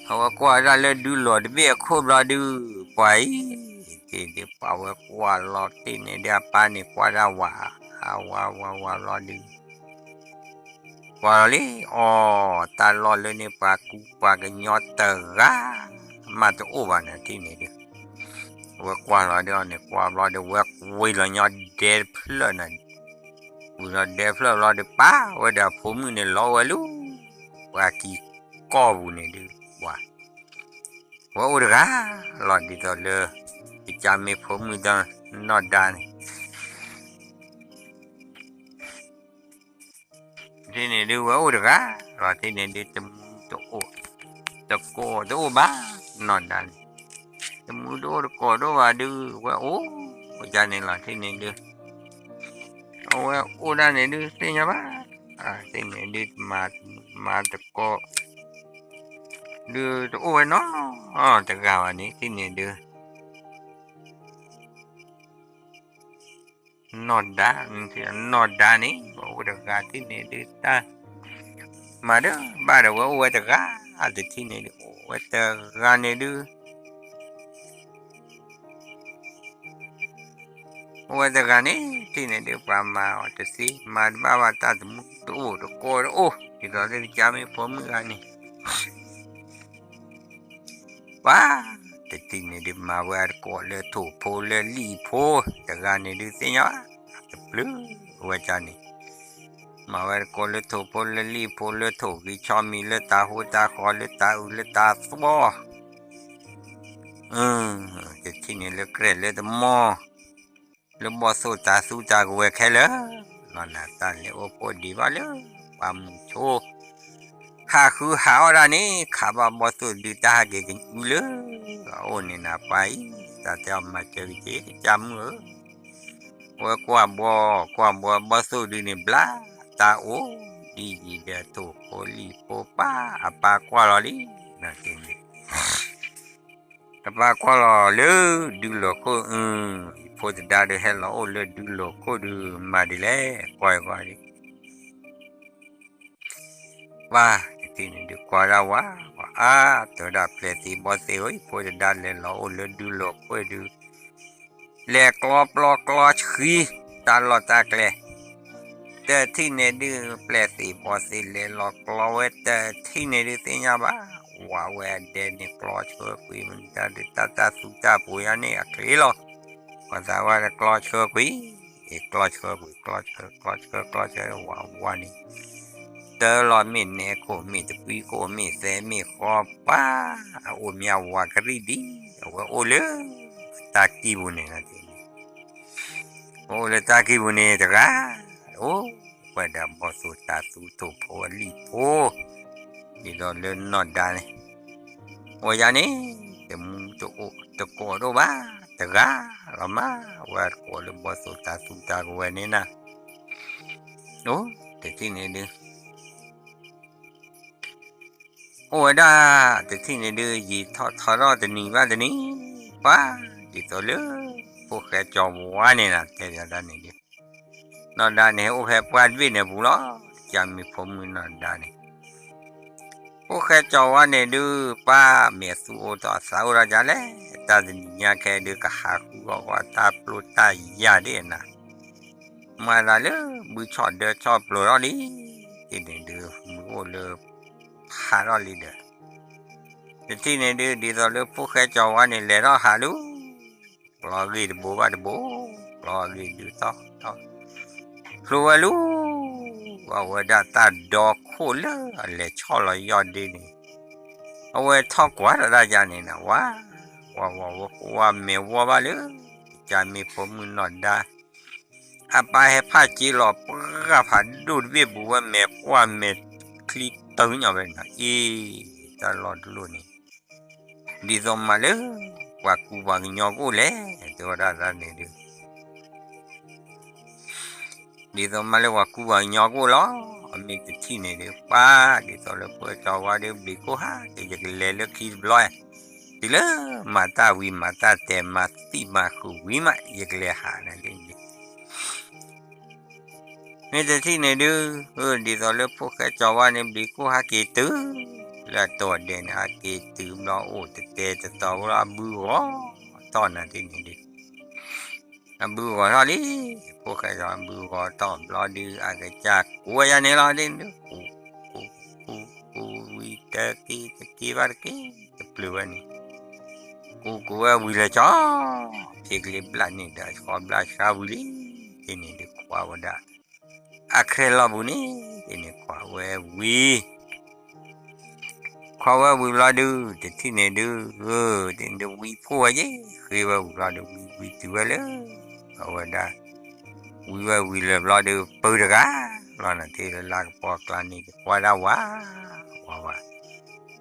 အံၤ အဝဲကွၢ်တၢ်လၢဒူလီၢ်တဘ့ၣ်အခိၣ်ဘျီဒုး ပှၤအံၤ တ့ၢ်ဒုး ပှၤဝဲကွၢ်လီၤတ့ၢ်န့ၣ်ဒုး အပၢ်န့ၣ်ကွၢ်တၢ်ဝး အဝးဝးဝးဘျီဒုး ကွၢ်လီၤလံ အီ တၢ်လီၢ်လၢန့ၣ် ပှၤကူပှၤကညီတဂၤ မးတအိၣ်ဘၣ်န့ၣ် တ့ၢ်န့ၣ်ဒုး ဝဲကွၢ်လီၤဒုးအီၤန့ၣ် ကွၢ်ဘျီဒုး ဝဲကွံာ်လီၤညီဒဲတဖျၢၣ်န့ၣ် ကွံာ်လီၤဒဲတဖျၢၣ်ဘျီဒုး ပၢ်ဝဲဒီးအဖိမုၣ်န့ၣ် လီၤဝဲလၢ ပှၤကံၤကီၢ်ပူၤန့ၣ်ဒုး ပှၤ ဝဲအိၣ်တဂၤလီၤ ဒ်သိးလၢ ယကမ့ၢ်ဖိမုၣ်ဒီးနီၢ်ဒါန့ၣ် တ့ၢ်န့ၣ်ဒုး ဝဲအိၣ်တဂၤလီၤ တ့ၢ်န့ၣ်ဒုး တမူတအိၣ် တကိးတအိၣ်ဘၣ် နီၢ်ဒါန့ၣ် တမူတအိၣ်တကိးတအိၣ်ဘၣ်ဒုး ဝဲအိၣ် အိၣ်ဒၣ်န့ၣ်လီၤ တ့ၢ်န့ၣ်ဒုး အဝဲအိၣ်ဒၣ်န့ၣ်ဒုး သ့ၣ်ညါဘၣ် တ့ၢ်န့ၣ်ဒုး မၤတကိး ဒုးတအိၣ်ဝဲနီတဂၤဘၣ်န့ၣ် တ့ၢ်န့ၣ်ဒုး နီၢ်ဒါ နီၢ်ဒါန့ၣ် ဝဲအိၣ်တဂၤ တ့ၢ်န့ၣ်ဒုး တၢ် မၤဒၢဘၣ်ဒီး ဝဲအိၣ်ဝဲတဂၤ တထံၣ်န့ၣ်ဒုး အိၣ်ဝဲတဂၤန့ၣ်ဒုး အိၣ်ဝဲတဂၤန့ၣ် တ့ၢ်န့ၣ်ဒုး ပှၤမၤအီၤတသ့ မၤတဘၣ်ဘၣ် တၢ်တမူတအိၣ်တကိးတအိၣ် ဒ်သိးလၢကမ့ၢ်ဖိမုၣ်ဂၤန့ၣ် ပှၤ တထံၣ်န့ၣ်ဒုး မၤဝဲတကိးလၢထိၣ်ဖိလၢလံၣ်ဖိ တဂၤန့ၣ်ဒုး သ့ၣ်ညါဘၣ် တပျုၢ်ဝဲကန့ၣ် မၤဝဲတကိးလၢထိၣ်ဖိလၢလံၣ်ဖိ လၢထိၣ်ဂံၢ်ဆီမံၤ လၢတၢ်ဟိတၢ်ဃီ လၢတၢ်အုၣ်လၢတၢ်သီ တထံၣ်န့ၣ်လၢကြဲၢ်လၢတမီၢ် လၢဘီၣ်သိၣ်တၢ်သူတၢ်ကဝဲၤခဲလၢာ် လီၤနၤ တၢ်လဲၤအိၣ်ဖှိၣ်ဒံးဘၣ်လၢ ပှၤမုၢ်ဆိ ဟးဃုဟးအီၣ်ဒၣ်န့ၣ် ခးဘၣ်ဘီၣ်သိၣ်ဒုတၢ်ဟဲက့ၤကညူလၢအအိၣ်န့ၣ်နၤ ပှၤအံၤ တၢ်တဲအီၤမၤစၢၤက့ၤကစၢ်မုၣ်ဧၢ, ဝဲကွၢ်ဘီ ကွၢ်ဘီဘီၣ်သိၣ်ဒုန့ၣ် ဘျါတၢ်အိၣ်ဒ်ယံၤဒီးထိၣ်ဖိလံၣ်ဖိပၢ် အပၢ်ကွၢ်လီၤလံ, အပၢ်ကွၢ်လီၤလၢဒူလိာ်ခိၣ်အူ, ယဖိသဒါဒုးဟဲလီၤအိၣ်လၢဒူလိာ်ခိၣ်ဒုး မၤဒ်လဲၣ် ကွၢ်ကွၢ်ဒ် ပၢ်တထံၣ်န့ၣ်ဒုး ကွၢ်ဒၣ်ဝဲ ပှၤအါ တဲဝဲဒၣ် ပျဲၢ်သံဘီၣ်သံဧၢ, ယဖိသဒါလဲၤလီၤအိၣ်လၢဒူလိာ်ခိၣ်ဒုး လဲၤကျီပျီကျီဆှံ တၢ်လီၢ်တၢ်ကျဲ တထံၣ်န့ၣ်ဒုး ပျဲၢ်သံဘီၣ်သံလဲၤလီၤကျီဝဲ တထံၣ်န့ၣ်ဒုးသ့ၣ်ညါဘၣ်, ဝးဝဲအဒဲန့ၣ်ကျီဆှၢကွံာ် မနုၤတၢ်ဒုးတၢ်တၢ်သူတၢ်ပူၤယါန့ၣ်အချ့လီၤ, ပှၤသးဝဲကျီဆှၢကွံာ်, ကျီဆှၢကွံာ် ကျီဆှၢ ကျီဆှၢ ကျီဆှၢ ဝးဝးန့ၣ် တၢ်လီၢ်မ့ၢ်နဲခိၣ်မ့ၢ်တကွံခိၣ်မ့ၢ်သဲမ့ၢ်ဃီပှၤ အအိၣ်မ့ၢ်ဝးကရံၣ်ဒံး အဝဲအိၣ်လၢတၢ်ကံၢ်ပူၤန့ၣ် အိၣ်လၢတၢ်ကံၢ်ပူၤန့ၣ်တဂၤ, အိၣ်ဝဲဒၣ်ဘီၣ်သိၣ်တၤသူထိၣ်ဖိအလံၣ်ဖိ ဒ်သိးလၢနီၢ်ဒါန့ၣ် အဝဲယါန့ၣ် တမူတအိၣ်တကိးဒိၣ်ဘၣ် တဂၤလီၤမး ဝဲတကိးလၢဘီၣ်သိၣ်တၤသူတၤကဝဲၤန့ၣ်နၤ, အိၣ်တထံၣ်န့ၣ်ဒုး အိၣ်ဝဲဒၣ်တထံၣ်န့ၣ်ဒုး ယံာ်ထီၣ်ထီထီၣ်တနံၤဘၣ်တနံၤ ပှၤ ဒ်သိးလၢ ဖိၣ်ဃဲကၠီၤဝါန့ၣ်နၤ တဲဒၣ်န့ၣ်ဒုး နီၢ်ဒါန့ၣ် ဟဲအိၣ်ဖဲပှၢ်တဘ့ၣ်န့ၣ်ပူၤလီၤ, ကမ့ၢ်ဖိမုၣ်နီၢ်ဒါန့ၣ် ဖိၣ်ဃဲကၠီၤဝါန့ၣ်ဒုး ပၢ်မ့ၢ်သူၣ်အိၣ်ထီၣ်သးအိၣ်ထီၣ်ဒ်လဲၣ်, တၢ်တနံၤညါခဲဒုး ကဟးဃုအီၣ်ကွၢ်တၢ်ပျိတၢ်ယၢ်ဒ်နၤ, မၤသးလၢဘုဆီၣ်ဒၢဆီၣ်ပျိၤထီၣ်လံ, တထံၣ်န့ၣ်ဒုး မုၢ်အိၣ်လၢ ဖးထီၣ်လံဒီး တထံၣ်န့ၣ်ဒုး ဒ်သိးလၢဖိၣ်ဃဲကၠီၤဝါန့ၣ် လဲၤထီၣ်ဟးလူၤ ကျီဂ့ၢ်တဘိဘၣ်တဘိ, ကျီဂ့ၢ်ဒုးထီၣ်ထီၣ်, ဖျိဝဲလူၤ, အဝဲဒၣ်တၢ်ဒီခိၣ်လၢအလဲၤဆီၣ်လီၤယီၢ်ဒ့န့ၣ်, အဝဲထီၣ်ကွၢ်ဒီးတၢ်ယါန့ၣ်နၤ ဝါ, ဝါဝါဝါဝါမဲာ်ဝီဘၣ်လၢ ကမ့ၢ်ဖိမုၣ်နီၢ်ဒါ အပၢ်ဟဲဖးက့လီၤ ပှၢ်ဖးဒိၣ်တဘ့ၣ်ပူၤဝဲ မဲာ်ကွၢ်မဲာ်ချံတၢညီဝဲန့ၣ်, အ့ တၢ်လီၢ်တလီၢ်န့ၣ် ဒ်သိးမးလၢ ပှၤကူပှၤကညီကအိၣ်လဲၣ် တဲဝဲဒၣ်န့ၣ်ဒုး ဒ်သိးမးလၢပှၤကူပှၤကညီကအိၣ်လီၤ, အမ့ၢ်တထံၣ်န့ၣ်ဒုး ပၢ် ဒ်သိးလၢဖိၣ်ဃဲကၠီၤဝါဒုး ဘျံးခိၣ်ဟးက့ၤ ယကလဲၤလၢခံတဘျီ, တုၤလၢမၤတၢ်ဝံၤ မၤတၢ်တဲာ်မၤသံၣ်မၤဃုာ်ဝံၤမး ယကလဲၤဟးန့ၣ်ဒုး မ့ၢ်တထံၣ်န့ၣ်ဒုး, ဒ်သိးလၢဖိၣ်ဃဲကၠီၤဝါန့ၣ် ဘျံးခိၣ်ဟးက့ၤတုၤ လၢအတီၢ်ဒဲးန့ၣ် ဟးက့ၤတုၤဘျီအိၣ်တတဲတတီၤဝဲလီၤ အဘုဂီၤထီၣ်နၤတထံၣ်န့ၣ်ဒုး, အဘုဂီၤထီၣ်လံ, ဖိၣ်ဃဲကၠီၤဝါဘုဂီၤထီၣ်ဘျီဒုး အကစၢ်ကိးဝဲယါန့ၣ်လီၤဒုး, ကူ ကူ ကူ ဝံၤတက့ၢ် တက့ၢ်ဘၣ်တက့ၢ် တပျုာ်ဝဲန့ၣ် ကူကူဝဲဝံၤလၢကၠီ, ဖံကလ့ဘျၣ်န့ၣ်ဒီး ဃီဘျၣ်ဆှါဝံၤလံ, တထံၣ်န့ၣ်ဒုးခွါဝဲဒၣ် အချဲလီၢ်ပူၤန့ၣ် တထံၣ်န့ၣ်ခွါဝဲဝံၤ, ခွါဝဲဝံၤဘျီဒုး တထံၣ်န့ၣ်ဒုး, တထံၣ်န့ၣ်ဒုးဝံဖှိၣ်ဝဲယဲ, ဃ့ဝဲဝံၤဘျီဒုး ဝံဝံတုၤဝဲလၢ အဝဲဒၣ် ဝံဝဲဝံၤလၢဘျီဒုး ပုၢ်တဂၤ ဘျီန့ၣ်တ့ၢ်လၢလါကပီၤကျါန့ၣ် ကွၢ်ဒၣ်ဝး ဝးဝး,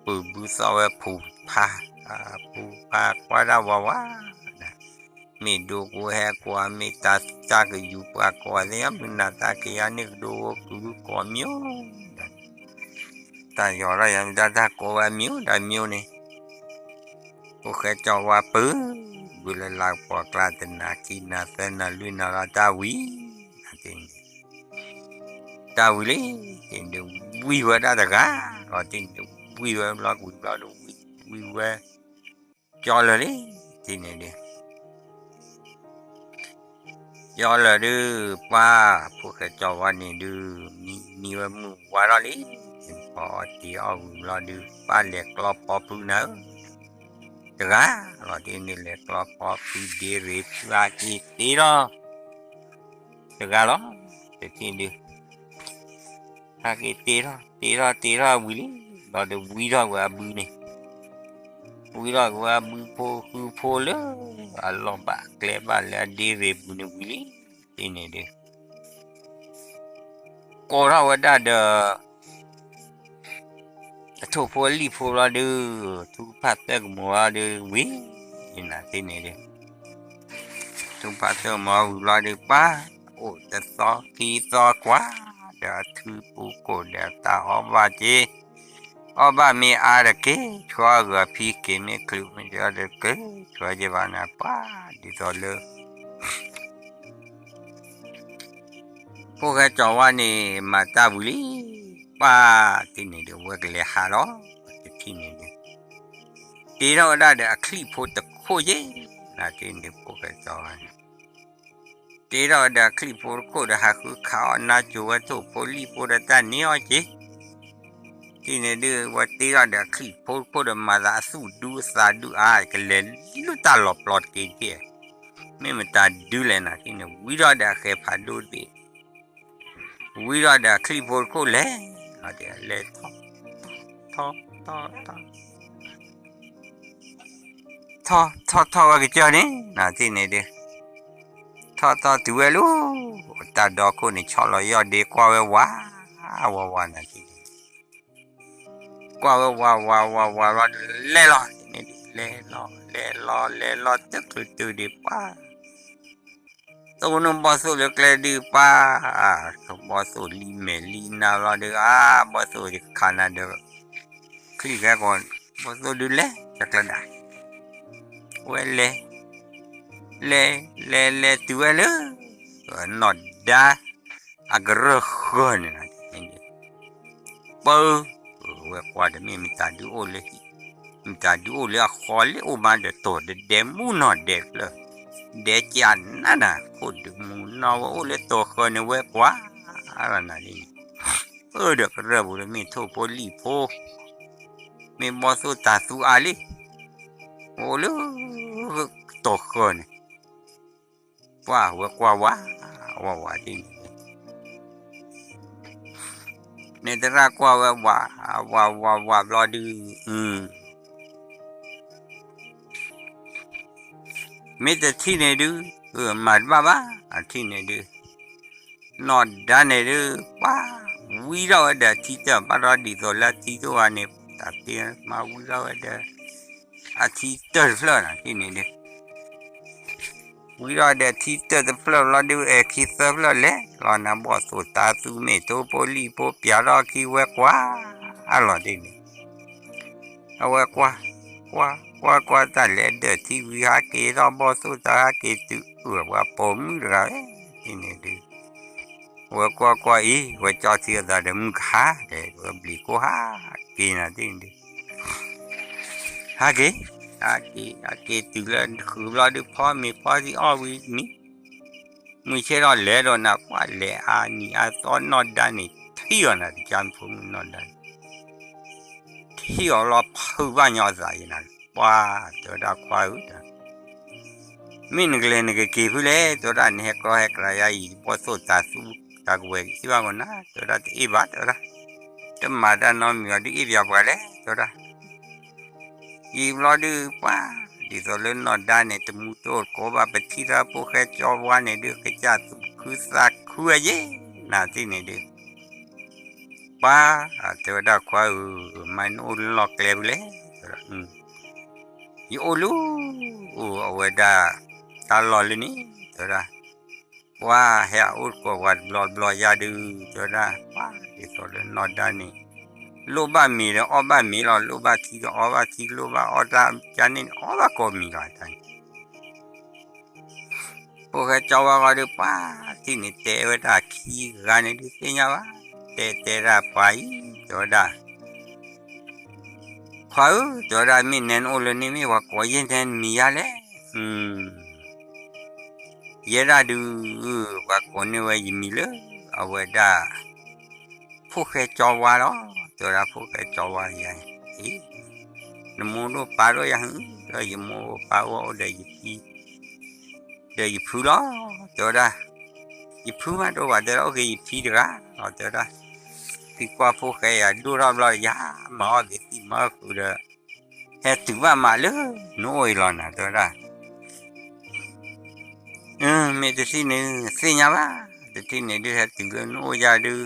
ပုၢ်ဘုသီၣ်ဝဲဖူးဖါ, ဖူးဖါကွၢ်ဒၣ်ဝးဝး, မ့ၢ်ဒိကဝဲဟဲကွၢ် မ့ၢ်တၢ်စၢ်ကယူၤပှၤကိးသ့ၣ်ညါ မုၢ်နၤတၢ်က့ၤယါန့ၣ်ကဒိကဝုကိးမံၤ, တၢ်ယီၤထီၣ်ယၤမ့ၢ်တၢ်တၢ်ကိးဝဲမံၤ တၢ်မံၤန့ၣ် ဖိၣ်ဃဲကၠီၤဝါပုၢ် ဝံၤလၢလါကပီၤကျါ တနၤခံနၤသၢနၤလွံၢ်နၤလီၤ တၢ်ဝံၤ, တၢ်ဝံၤလံ, တထံၣ်န့ၣ်ဒုးဝံဝဲဒၣ်တဂၤ, လီၤတထံၣ်န့ၣ်ဒုးဝံဝဲဘျီကွံာ်ဘျီဒုးဝံ, ဝံဝဲ, ကၠီလၢာ်လံ, တထံၣ်န့ၣ်ဒုး ကၠီလၢာ်ဒုး ပၢ် ဖိၣ်ဃဲကၠီၤဝါန့ၣ်ဒုး မံမံဝဲမုၢ်ဝါထီၣ်လံ, ပှၤအီၣ်တ့ၤအီၣ်ဝံၤဘျီဒုး ပၢ်လဲၤကျီဖီဖုနၤဧၢ, တဂၤ, လီၤတထံၣ်န့ၣ်ဒုးလဲၤကျီဖီဖုဒ့ရ့ၤဖုဟးက့ၤတ့ထီၣ်, တဂၤလီၤ, တထံၣ်ဒုး ဟးက့ၤတ့ထီၣ် တ့ထီၣ်တ့ထီၣ်ဝံၤလံ, ဘျီဒုးဝံထီၣ်ကွံာ်အဘုန့ၣ်, ဝံထီၣ်ကွံာ်အဘုဖိဃုဖိလၢ အလီၢ်ဘၣ်ကျဲဘၣ်လၢအဒ့ရ့ၤပူၤန့ၣ်ဝံၤလံ, တထံၣ်န့ၣ်ဒုး ကိးထီၣ်ဝဲဒၣ်ဒီး ထိၣ်ဖိလံၣ်ဖိလီၤဒုး, ထူကဖၣ်သၢကမူၤလီၤဒုးဝံၤ, နၤသ့ၣ်န့ၣ်ဒုး, ထူကဖၣ်သၢကမူၤဝံၤလီၤဒုး ပှၤ, အိၣ်တသီခံသီကွၢ်, ဒီးအထုပူၤကိၣ်ဒီးတၢ်အီၣ်ဘၣ်က့ၤ, အီၣ်ဘၣ်မ့ၢ်အါတက့ၢ်, ဆှီအဂၤဖံက့ၤမ့ၢ်ချုးမ့ၢ်ကဒီးတက့ၢ်, ဆှီက့ၤဘၣ်နၤပှၤ, ဒ်သိးလၢ ဖိၣ်ဃဲကၠီၤဝါန့ၣ် မၤတၢ်ဝံၤလံ, ပှၤ, သ့ၣ်န့ၣ်ဒုးဝဲကလဲၤဟးလီၤ, တထံၣ်န့ၣ်ဒုး, တ့ထီၣ်ဝဲဒၣ်ဒီးအချံၣ်ဖိတခိၣ်ယဲ, နၤသ့ၣ်န့ၣ်ဒုး ဖိၣ်ဃဲကၠီၤဝါန့ၣ်, တ့ထီၣ်ဒီးအချံၣ်ဖိတခိၣ်ဒီးဟးဃုခးအီၣ်နါစိၤဝဲထိၣ်ဖိလံၣ်ဖိဒီးတၢ်န့ၢ်အီၣ်က့ၤ သ့ၣ်န့ၣ်ဒုး ဝဲတ့ထီၣ်ဒီးအချံၣ်ဖိတခိၣ်ဒီးမၤသးအသူၣ်ဒူအသးဒူအါ ကလဲၤလုၢ်တၢ်လီၤပျီတက့ၢ်တက့ၢ်, မ့ၢ်မတၤဒုလဲၣ်နၤသ့ၣ်န့ၣ် ဝံထီၣ်ဒီးအဃဲၤဖးဒိၣ်တဘ့ၣ်, ဝံထီၣ်ဒီးအချံၣ်ဖိတခိၣ်လဲၤ, လဲၤထီၣ်, ထီၣ်, ထီၣ်, ထီၣ်, ထီၣ်ထီၣ်ဝဲကစၢၢ်န့ၣ် နၤသ့ၣ်န့ၣ်ဒုး ထီၣ်ထီၣ်တုၤဝဲလၢ တၢ်ဒီခိၣ်န့ၣ် ဆီၣ်လီၤယီၢ်ဒ့ကွၢ်ဝဲဝး, ဝးဝးနၤသ့ၣ်န့ၣ်, ကွၢ်ဝဲဝးဝးဝးဝးလီၤဒုး လဲၤလီၤန့ၣ်ဒုး လဲၤလီၤ လဲၤလီၤ လဲၤလီၤ တချုးတုၤဒံးပှၤ တအိၣ်နီၢ်ဘီၣ်သိၣ်လၢကျဲဒုးပှၤ, ဘီၣ်သိၣ်လံမဲာ်လံနါလီၤဒုး အါ ဘီၣ်သိၣ်ယခးနၤဒီး ချံၣ်ဃဲကီး ဘီၣ်သိၣ်ဒုးလဲၤတကျဲဒၣ်, ဝဲလဲၤ, လဲၤ, လဲၤလဲၤတုၤဝဲလၢ နီၢ်ဒါ အကရၢၢ်ဃၢၤန့ၣ်, ပၢ, ဝဲကွၢ်တမ့ၢ်မတၤဒုအိၣ်လၢဟံၣ်, မတၤဒုအိၣ်လၢအဃီလၢအိၣ်မးဒီးတိၤတဒဲမူနီၢ်ဒဲးဖျၢၣ်, ဒဲးကနးနၤ ခိၣ်ဒုးမူနီၢ်ဝဲအိၣ်လၢတိၤဃၢၤန့ၣ်ဝဲကွၢ်, လီၤနၤလံ, အၢ ဒီးကရၢၢ်ပူၤလၢမ့ၢ်ထိၣ်ဖိလံၣ်ဖိ, မ့ၢ်ဘီၣ်သိၣ်တၤသူအါလံ, အိၣ်လၢ တိၤဃၢၤန့ၣ် ပှၤဝဲကွၢ်ဝး, ဝးဝးဒ်န့ၣ်, န့ၣ်သရၣ်ကွၢ်ဝဲဝး, ဝးဝးဝးဘျီဒုး, မ့ၢ်တထံၣ်န့ၣ်ဒုး, မၤတဘၣ်ဘၣ်, အထံၣ်န့ၣ်ဒုး, နီၢ်ဒါန့ၣ်ဒုး, ပှၤ, ဝံထီၣ်ဝဲဒီးအထံတၢၢ် ဘၣ်ဒီးဒ်သိးလၢအထံတအိၣ်ဝဲန့ၣ်, တၢ်သ့မၤဝံထီၣ်ဝဲဒီး အထံတၢၢ်တဖျၢၣ်န့ၣ်ဒုး ဝံထီၣ်ဒီးထံတၢၢ်တဖျၢၣ်လီၤဒုး အဲၣ်ခံသၢဖျၢၣ်လဲၤလီၤနၤ ဘီၣ်သိၣ်တၤသူမ့ၢ်ထိၣ်ဖိလံၣ်ဖိပၠးထီၣ်ခံဝဲကွၢ်, အလီၤဒ်န့ၣ်, အဝဲကွၢ်, ကွၢ်, ကွၢ်ကွၢ်တၢ်လဲၤဒၢၣ်ထံဝံၤ ဟးက့ၤထီၣ်ဘီၣ်သိၣ်တၤ ဟးက့ၤတုၤအၢၣ်ပှၤပိာ်မုၣ်တဂၤဝဲ, ဒ်န့ၣ်ဒုး ဝဲကွၢ်ကွၢ်အံၤ ဝဲကၠီထံအသးဒီးမုၢ်ကဟါ, ဒီးဝဲဘျံးကိၢ်ဟးက့ၤနၤဒ်န့ၣ်ဒုး ဟးက့ၤ, ဟးက့ၤ, ဟးက့ၤတုၤလၢဃုာ်ဘျီဒုး ဖီမ့ၤဖီထံအီၣ်ဝံၤမံၤ, မုၢ်ဆ့ၣ်ထီၣ်လဲၤဒီးနၤ ပှၤလဲၤအါနံၤအါသီနီၢ်ဒါန့ၣ် ထံၣ်အီၤနၤ တကါဖိမုၣ်နီၢ်ဒါန့ၣ် ထံၣ်အီၤလီၤဖုးဘၣ်ညီအသးအံၤနၤ, ပှၤ, တဲဝဲဒၣ်ခွါဧၢ, မ့ၢ်နကလဲၤနကက့ၤဖုလဲၣ်, တဲဝဲဒၣ် နဟဲကီဟဲကရၤယါအံၤ ဘီၣ်သိၣ်တၤသူတၢ်ကဝဲၤအ့ၣ်ဘၣ်မနၤ, တဲဝဲဒၣ် တအ့ၣ်ဘၣ် တဲဝဲဒၣ်, တမၤတၢ်နီတမံၤအီၤဒုးအ့ၣ်ပၠးပှၤလဲၣ် တဲဝဲဒၣ် ယံာ်ဘျီဒုးပှၤ, ဒ်သိးလၢနီၢ်ဒါန့ၣ် တမူတအိၣ်တကိးဘၣ် ပထံၣ်တၢ်ဖိၣ်ဃဲကၠီဝါန့ၣ်ဒုး ကစၢ်သူၣ်ခုသးခုဝဲယဲ, နၤသ့ၣ်န့ၣ်ဒုး ပှၤ, တဲဝဲဒၣ်ခွါဧၢ, မ့ၢ်နအိၣ်လၢလီၢ်ကျဲဖဲလဲၣ်, တဲဝဲဒၣ်, ယအိၣ်လၢ, အိၣ်အဝဲဒၣ်, တၢ်လီၢ်လၢန့ၣ်, တဲဝဲဒၣ် ပှၤဟဲအိၣ်တကိးပှၤတဘျီတဘျီယါဒုး, တဲဝဲဒၣ်, ပှၤ, ဒ်သိးလၢနီၢ်ဒါန့ၣ်, လိၣ်ဘၣ်မ့ၤဒီးအီၣ်ဘၣ်မ့ၤလီၤ, လိၣ်ဘၣ်ထံဒီးအီဘၣ်ထံ, လိၣ်ဘၣ်အီၣ်တၢ်ကန့ၣ် အီဘၣ်ကိးမံၤလီၤ, တၢ်န့ၣ် ဖိၣ်ဃဲကၠီဝါဂီၤဒုးပှၤ, ထံၣ်န့ၣ်တဲဝဲဒၣ်ခံဂၤန့ၣ်ဒုးသ့ၣ်ညါဘၣ်, တဲတဲဒၣ်ပှၤအံၤ, တဲဝဲဒၣ် ခွါဧၢ, တဲဝဲဒၣ် မ့ၢ်နဲနအိၣ်လၢန့ၣ် မ့ၢ်ပှၤကိးယဲၢ်နဲနမံၤယါလဲၣ်, ယဲဒၣ်ဒုး, ပှၤကိးန့ၢ်ဝဲယမံၤလၢ, အဝဲဒၣ် ဖိၣ်ဃဲကၠီဝါလီၤ, တဲဝဲဒၣ် ဖိၣ်ဃဲကၠီဝါယါ, နမိၢ်ဒိၣ်ပၢ်ဒိၣ်ယၤ, ဒီးယမိၢ်ပၢ်အိၣ်ဒီးယဖံ, ဒီးယဖုလီၤ, တဲဝဲဒၣ်, ယဖုမးဒိၣ်ဘၣ် တဲဝဲဒၣ် အိၣ်က့ၤယဖံတဂၤလီၤ, တဲဝဲဒၣ်, သံကွၢ်ဖိၣ်ဃဲယၤဒိၣ်ထီၣ်ဘျီ ယၤမၤအီၣ်က့ၤသံမၤဃုာ်ဒီး, ဟဲတုၤဘၣ်မးလၢနအိၣ်အံၤလီၤနၤ တဲဝဲဒၣ် မ့ၢ်တထံၣ်န့ၣ် သ့ၣ်ညါဘၣ်, တထံၣ်န့ၣ်ဒုး ဟဲတုၤလၢနအိၣ်ယၤဒုး,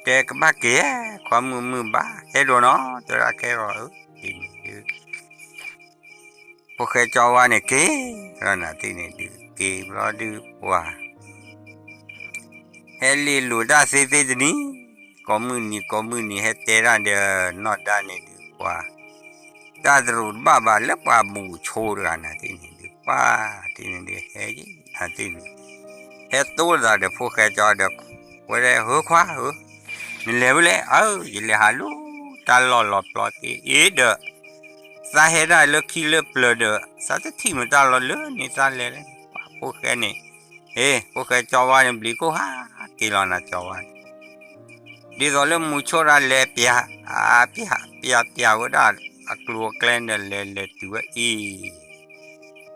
တဲကဘၣ်က့ၤ ခွါမုၣ်မုၢ်ဘၣ် ဟဲဒိၣ်နီၤ တဲဝဲဒၣ်ကဲထီၣ်ဧၢ က့ၤန့ၣ်ဒုး ဖိၣ်ဃဲကၠီဝါန့ၣ်က့ၤ ဒီးနၤသ့ၣ်န့ၣ်ဒုးက့ၤဘျီဒုးပှၤ ဟဲလ့လိာ်တၢ်သ့သ့တနံၤ ကိးမုၢ်နံၤကိးမုၢ်နံၤ ဟဲတဲတၢ်ဒီးနီၢ်ဒါန့ၣ်ဒုးပှၤ တၢ်တရူးတဘၣ်ဘၣ်လၢပှၤမူးဆိတဂၤနၤသ့ၣ်န့ၣ်ဒုး ပှၤသ့ၣ်န့ၣ်ဒုးဟဲယံၤနၤသ့ၣ်န့ၣ် ဟဲတိၢ်သးဒီးဖိၣ်ဃဲကၠီဒီး ဝဲဒၣ်ဧၢခွါဧၢ နလဲၤဖဲလဲၣ် အၢ ယလဲၤဟးလၢတၢ်လီၢ်လီၤပျီသ့အ့ဒီး သးဟဲဒၣ်လၢခံလၢပျၢၤဒီး သးတထံၣ်မတၤလီၤလၢန့ၣ်သးလဲၤလဲၣ် ပှၤဖိၣ်ဃဲန့ၣ် ဟ့ၣ် ဖိၣ်ဃဲကၠီဝါန့ၣ် ဘျံးခိၣ်ဟးက့ၤလီၤနၤကၠီဝါန့ၣ် ဒ်သိးလၢမူးဆိတၢ်လဲၤပျး ပျး ပျး ပျးဝဲဒၣ်အကျိၤအကျဲဒီးလဲၤလဲၤတုၤဝဲအံၤ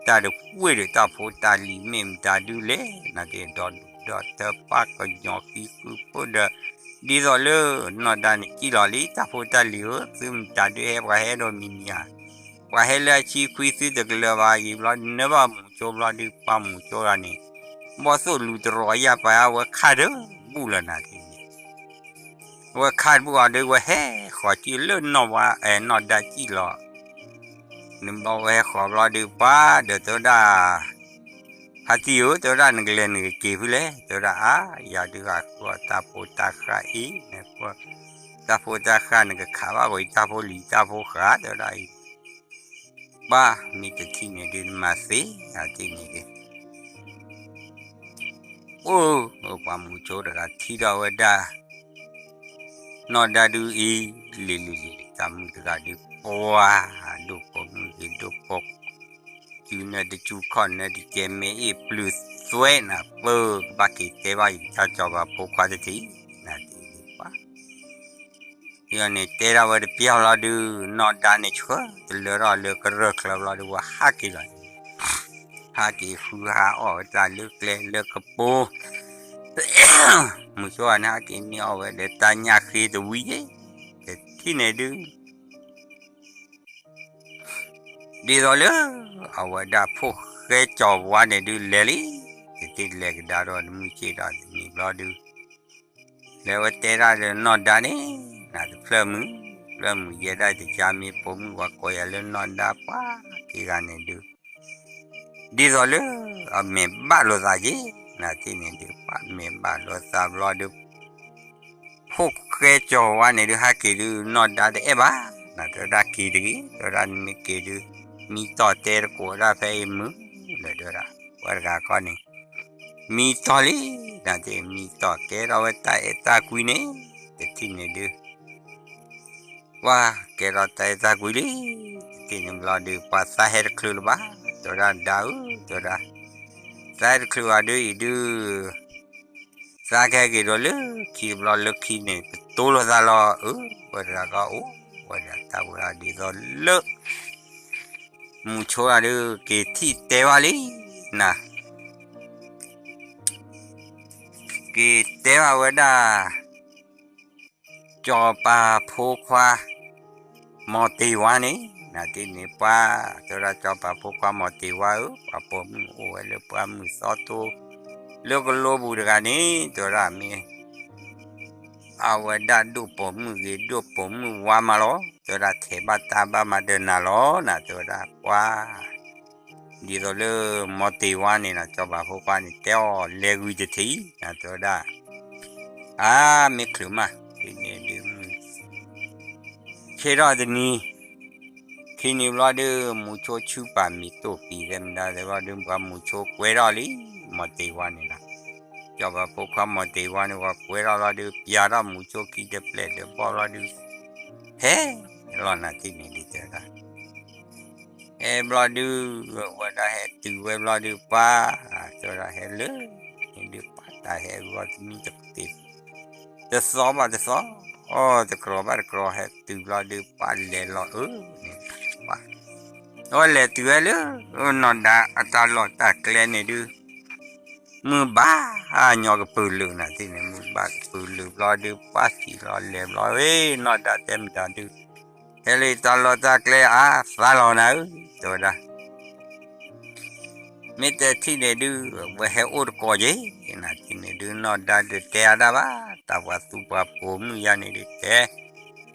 တၢ်တဝ့ၢ်ဒီးတၢ်ဖိတၢ်လံၤမ့ၢ်မတၤဒုလဲၣ် နၤက့ၤဒီးဒူၣ်ဒီးတၢ်ပၢ်ကညီဃံဃုဖုဒီး ဒ်သိးလၢနီၢ်ဒါန့ၣ်ကံၣ်လီၤလံ တၢ်ဖိတၢ်လံၤဧၢ သုမတၤဒုဟဲပှၤဟဲဒီးမံၤမံၤဧါ ပှၤဟဲလၢအဆံခွံသုတကလၢၤဘၣ်အံၤဘျီ နဘၣ်မူးဆိဘျီဒုး ပှၤမူးဆိဂၤန့ၣ် ဘီၣ်သိၣ်လူၤတရီးယၢ်ပာ်အဝဲခါတဘူၣ်လၢနၤက့ၤန့ၣ် အဝဲခါတဘူၣ်အီၤဒုး ဝဲဟဲဃီၤကံၣ်လၢနီၢ်ဝါ အဲ နီၢ်ဒါကံၣ်လီၤ နဘီဝဲဟဲဃီၤဘျီဒုး ပှၤဒီးတဲဝဲဒၣ် ဟးတံၢ်ဧၢ တဲဝဲဒၣ် နကလဲၤနကက့ၤဖုလဲၣ် တဲဝဲဒၣ် အါ ယၤဒုးဃုအီၣ်တၢ်ဖိတၢ်ဃၢ်အံၤ နကွၢ် တၢ်ဖိတၢ်ဃၢ်နကခးဘၣ်ဝဲ တၢ်ဖိလံၤတၢ်ဖိဃၢ် တဲဝဲဒၣ်အံၤ ပှၤမ့ၢ်တထံၣ်န့ၣ်ဒုး နမၤသ့ အါတံၢ်န့ၣ်ဒုး အိၣ် ပှၤမူးဆိတဂၤထံၣ်ထီၣ်ဝဲဒၣ် နီၢ်ဒါဒုးအံၤ လံၤလံၤလံၤလံၤ တၢ်မုၣ်တဂၤဒုး ပှၤဒိၣ်ပိာ်မုၣ်ဂ့ၤဒိၣ်ပိာ် စုနၢတစုခီၣ်နၢတကဲ မ့ၢ်အ့ၣ်ပျုၤသွဲနၤ ပၢကဘၣ်က့ၤတဲဘၣ်ယတၢ်ကၠီၤပၤဖိခွါတထံၣ် နၤတံၢ်ဒုးပှၤ ဒ်န့ၣ်တဲဒၣ်ဝဲတပျၢ်လီၤဒုး နီၢ်ဒါန့ၣ်ဆှၢတလၢထီၣ်လၢကရၢၢ်ချၢဘျီဒုး ဝဲဟးက့ၤလီၤန့ၣ် ဟးက့ၤဃုဟးအီၣ်ဝဲတၢ်လၢကျဲလၢကပိ မုၢ်ဆိဂၤန့ၣ် ဟးက့ၤန့ၢ်အီၣ်ဝဲဒီးတၢ်ညၣ်ဃ့တဝံၤယဲ တထံၣ်န့ၣ်ဒုး ဒ်သိးလၢ အဝဲဒၣ်ဖိၣ်ဃဲကၠီၤဝါန့ၣ်ဒုးလဲၤလံ တထံၣ်လဲၤကဒါဒီးတမုၢ်က့ၣ်ဒီးတနံၤဘျီဒုး လဲၤဝဲတဲဒၣ်ဒီးနီၢ်ဒါန့ၣ် နၤတဖျၢၣ်မုၢ် ဖျၢၣ်မုၢ်ယဲဒၣ်တကါမ့ၢ်ပိာ်မုၣ်ဝဲကိးယၤလၢနီၢ်ဒါပှၤက့ၤဂၤန့ၣ်ဒုး ဒ်သိးလၢ အမဲာ်ဘၣ်လိာ်သးက့ၤ နၤတထံၣ်န့ၣ်ဒုး ပှၤမဲာ်ဘၣ်လိာ်သးဘျီဒုး ဖိၣ်ဃဲကၠီၤဝါန့ၣ်ဒုး ဟးက့ၤဒုး နီၢ်ဒါတအဲၣ်ဘၣ် နၤတဲဝဲဒၣ်က့ၤတဂ့ၤ တဲဝဲဒၣ်နမ့ၢ်က့ၤဒုး မံတီၢ်တဲတကိးဒၣ်ဖဲအံၤမုၢ် လၢတဲဝဲဒၣ် ဝဲတဂၤကီန့ၣ် မံတီၢ်လံ နၤတမံတီၢ်ကဲထီၣ်ဝဲတၢ်အဲၣ်တၢ်ကွံန့ၣ် တထံၣ်န့ၣ်ဒုး ပှၤကဲထီၣ်တၢ်အဲၣ်တၢ်ကွံလံ တထံၣ်န့ၣ်ဘျီဒုး ပှၤသးဟဲတချုးလၢၤဘၣ် တဲဝဲဒၣ်ဒါဧၢ တဲဝဲဒၣ် သးဟဲတချုးဘၣ်ဒုးအံၤဒုး သးကဟဲက့ၤဒီးလၢခံတဘျီလၢခံန့ၣ် ပတိလိာ်သးလီၤ အၢ ဝဲတဂၤကအိၣ် ဝဲဒၣ်တၢ်ဝဲဒၣ်ဒ်သိးလၢ မူးဆိဂၤဒုး က့ၤထံၣ်တဲဘၣ်လံ နၤ က့ၤတဲဘၣ်ဝဲဒၣ် ကၠီၤပၤဖိခွါ မီၤတ့ၤဝါန့ၣ် နၤတထံၣ်န့ၣ်ပှၤ တဲဝဲဒၣ်ကၠီၤပၤဖိခွါမီၤတ့ၤဝါဧၢ ပှၤပိာ်မုၣ်အိၣ်ဝဲလၢပှၢ်မုၢ်သီတိ လၢကလိပူၤတဂၤန့ၣ် တဲဝဲဒၣ်မ့ၢ် အဝဲဒၣ်ဒိၣ်ပိာ်မုၣ်ဂ့ၤ ဒိၣ်ပိာ်မုၣ်ဝါမးလီၤ တဲဝဲဒၣ်ထဲးဘၣ်တၢ်ဘၣ်မၤဒၢးနၤလီၤ နၤတဲဝဲဒၣ်ပှၤ ဒ်သိးလၢ မီၤတ့ၤဝါန့ၣ်နီၤ ကၠီၤပၤဖိခွါန့ၣ် တဲအီၤလဲၤဂုာ်တထံၣ် နၤတဲဝဲဒၣ် အါ မ့ၢ်ချုးမး ဒ်န့ၣ်ဒုး ဆ့ထီၣ်တနံၤ ခံနံၤဘျီဒုး မူးဆိဆူပာ်မံၤတိၢ်ပံၤသဲမတၤသဲဘျီဒုး ပှၤမူးဆိကွဲထီၣ်လံ မီၤတ့ၤဝါန့ၣ်နီၤ ကၠီၤပၤဖိခွါမီၤတ့ၤဝါန့ၣ် ပှၤကွဲထီၣ်ဘျီဒုး ပျးထီၣ်မူးဆိခံတပျဲၢ်ဒီးဘီၣ်ဘျီဒုး ဟဲလီၤနၤတထံၣ်န့ၣ်ဒုးတဲဝဲဒၣ် ဟဲဘျီဒုး ဝဲဒၣ်ဟဲတုၤဝဲဘျီဒုးပှၤ တဲဝဲဒၣ်ဟဲလၢ န့ၣ်ဒုးပှၤတၢ်ဟဲဂီၤတမံၤတကတ့ၢ် တသီဘၣ်တသီ အီ တကြီၤဘၣ်တကြီၤ ဟဲတုၤဘျီဒုးပှၤလဲၤလီၤအၢ န့ၣ် ပှၤ အဝဲလဲၤတုၤဝဲလၢ နီၢ်ဒါအတၢ်လီၢ်တၢ်ကျဲန့ၣ်ဒုး မုၢ်ဘၣ်ညီကပုာ်လုာ်နၤတထံၣ်န့ၣ် မုၢ်ဘၣ်ကပုာ်လုာ်ဘျီဒုး ပှၤထံၣ်လီၤလဲၤဘျီ နီၢ်ဒါတဲမတၤဒုး ဟဲလၢတၢ်လီၢ်တၢ်ကျဲအါ သးလီၤနၤဧၢ တဲဝဲဒၣ် မ့ၢ်တဲထံၣ်န့ၣ်ဒုး ဝဲဟဲအိၣ်တကိးက့ၤ နၤတထံၣ်န့ၣ်ဒုး နီၢ်ဒါတတဲအါဒၣ်ဘၣ် တၢ်ပှၤသူပှၤပိာ်မုၣ်ယၤန့ၣ်ဒုးတဲ,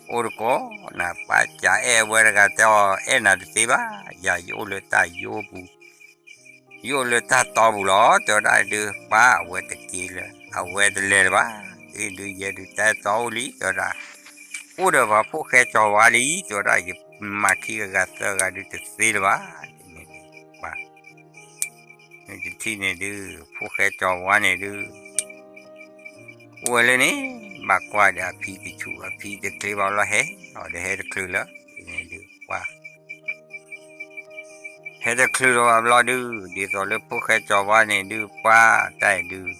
အိၣ်တကိးနၤ ပၢ်ကးအဲၣ်ဝဲတဂၤ တဲအီၤ အဲၣ်နၤတသ့ဘၣ်, ယၤယအိၣ်လၢတၢ်ယိပူၤ ယအိၣ်လၢတၢ်တီပူၤလီၤ တဲဝဲဒၣ်ဒုး ပၢ်အဝဲတက့ၤလၢၤ အဝဲတလဲၤလၢၤဘၣ်, ဒုးယဲဒုးတၢ်အဲၣ်တီအိၣ်လံ တဲဝဲဒၣ်, အိၣ်ဒီးပှၤဖိၣ်ဃဲကၠီၤဝါလံ တဲဝဲဒၣ် ယမၤခံဂၤသၢဂၤဒုးတသ့လၢၤဘၣ်, ဒ်န့ၣ်ဒုး ပှၤ တထံၣ်န့ၣ်ဒုး ဖိၣ်ဃဲကၠီၤဝါန့ၣ်ဒုး အိၣ်ဝဲလၢန့ၣ် ဘၣ်ကွၢ်ဒီးအဖံတဆူၣ် အဖံတချ့ဘၣ်ဘျီ ဟဲအီၤဒီးဟဲတချုးလၢၤ ဒ်န့ၣ်ဒုး ပှၤ ဟဲတချုးလၢၤဘၣ်ဘျီဒုး ဒ်သိးလၢဖိၣ်ဃဲကၠီၤဝါန့ၣ်ဒုး ပှၤတၢ်အံၤဒုး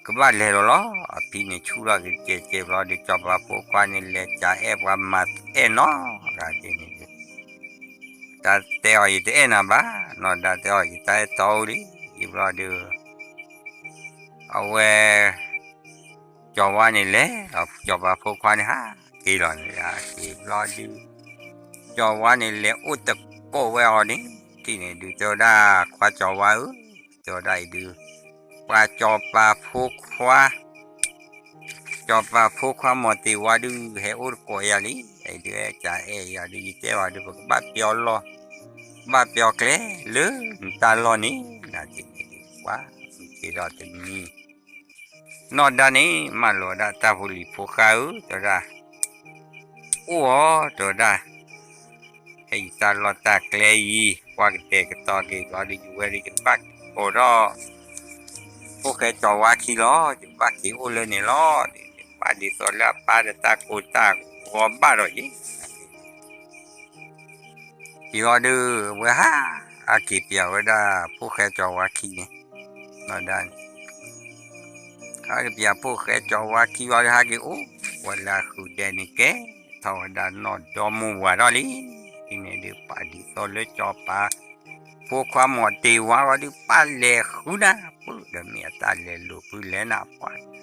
ကဘၣ်လဲၤလီၤလီၤ အဖံန့ၣ်ဆူၣ်ထီၣ်ကကဲးကဲးဘျီဒုး ကၠီၤပၤဖိခွါန့ၣ် လဲၤကးအဲၣ်ပှၤမၤအဲၣ်နီၢ်ဂၤဒ်န့ၣ်ဒုး တၢ်တဲအီၤ ယတအဲၣ်နၤဘၣ်, နီၢ်ဒါတဲအီၤ ယတၢ်အဲၣ်တီအိၣ်လံ, ယဘျီဒုး အဝဲ ကၠီၤဝါန့ၣ်လဲၤ, ကၠီၤပၤဖိခွါန့ၣ်ဟးက့ၤလီၤန့ၣ် က့ၤဘျီဒုး ကၠီၤဝါန့ၣ်လဲၤအိၣ်တကိးဝဲအီၤန့ၣ် ထံၣ်န့ၣ်ဒုး တဲဝဲဒၣ် ခွါကၠီၤဝါဧၢ, တဲဝဲဒၣ်အံၤဒုး ပှၤကၠီၤပၤဖိခွါ ကၠီၤပၤဖိခွါမီၤတ့ၤဝါဒုး ဟဲအိၣ်တကိးယၤလံ, အံၤဒုး ဟဲကးအဲၣ်ယၤဒုး ယတဲဘၣ်ဒုး ပကဘၣ်ပျီလီၢ် ဘၣ်ပျီကျဲလၢနတၢ်လီၢ်န့ၣ် နက့ၤန့ၣ်ဒုး ပှၤ က့ၤဒီးတနံၤ နီၢ်ဒါန့ၣ် မၢလီၤဝဲဒၣ် တၢ်ဖိလံၤဖိဃါဧၢ တဲဝဲဒၣ်, အိၣ်အီၤ တဲဝဲဒၣ်, ဟဲယတၢ်လီၢ်တၢ်ကျဲအံၤ ကွၢ်ကတဲာ်ကတီၤက့ၤဘျီဒုး ယဝဲဒုး ယကဘၣ်ကိးထီၣ် ဖိၣ်ဃဲကၠီၤဝါခံလီၤ, ယကဘၣ်က့ၤအိၣ်လၢန့ၣ်လီၤ, ဒ်န့ၣ် ပၢ်ဒ်သိးလၢအပၢ်ဒီးတၢ်ကိၢ်တၢ်ဂီၤဘၣ်ဒီးယဲ ယံၤအီၤဒုး ဝဲဟး ဟးက့ၤပၠးဝဲဒၣ် ဖိၣ်ဃဲကၠီၤဝါခံန့ၣ်, နီၢ်ဒါန့ၣ် ဟးက့ၤပၠးဖိၣ်ဃဲကၠီၤဝါခံဝံၤဒီး ဟးက့ၤအိၣ်ဝဲလၢအဃုာ်ဒဲန့ၣ် ကဲထီၣ်ဝဲဒၣ်နီၢ်ဒီမါဝၤဒီးလံ, ဒ်န့ၣ်ဒုး ပၢ်ဒ်သိးလၢကၠီၤပၤ ဖိခွါမီၤတ့ၤဝါဝံၤဒီး ပၢ်လဲၤဃုနၤ ပၢ်ဒီးမ့ၢ်အတၢ်လဲၤလိာ်ဖုလဲၣ်နၤ ပှၤ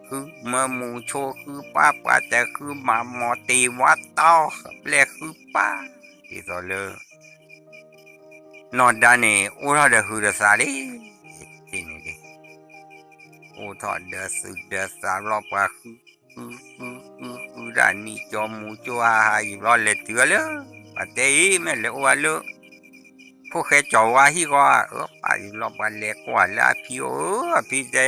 ဃုမၢမူၤဆိ ဃုပှၢ်ပှၤတဲ ဃုမၤမီၤတ့ၤဝါတီ ဘျဲၣ်ဃုပၢ်, ဒ်သိးလၢ နီၢ်ဒါန့ၣ် အိၣ်ထီၣ်ဒီးဟုးဒီးသးလံ, ဒ်န့ၣ်ဒုး အိၣ်ထီၣ်ဒီးသုးဒီးသးဘျီ ပှၤဃု ဃု ဃု ဃု ဃုဒၣ်နံၣ်ကၠီမူၤကၠီ ဟးဟးယံၤဘျီ လဲၤတုၤဝဲလၢ ပှၤတဲအံၤ မ့ၢ်လဲၤအိၣ်ဝဲလၢ ဖိၣ်ဃဲကၠီၤဝါဟံၣ်ဃီဧါ, အၢ ပၢ်ယံၤဘျီ ပှၤလဲၤကွၢ်လၢအဖံအိၣ်ဧၢ, အဖံတဲ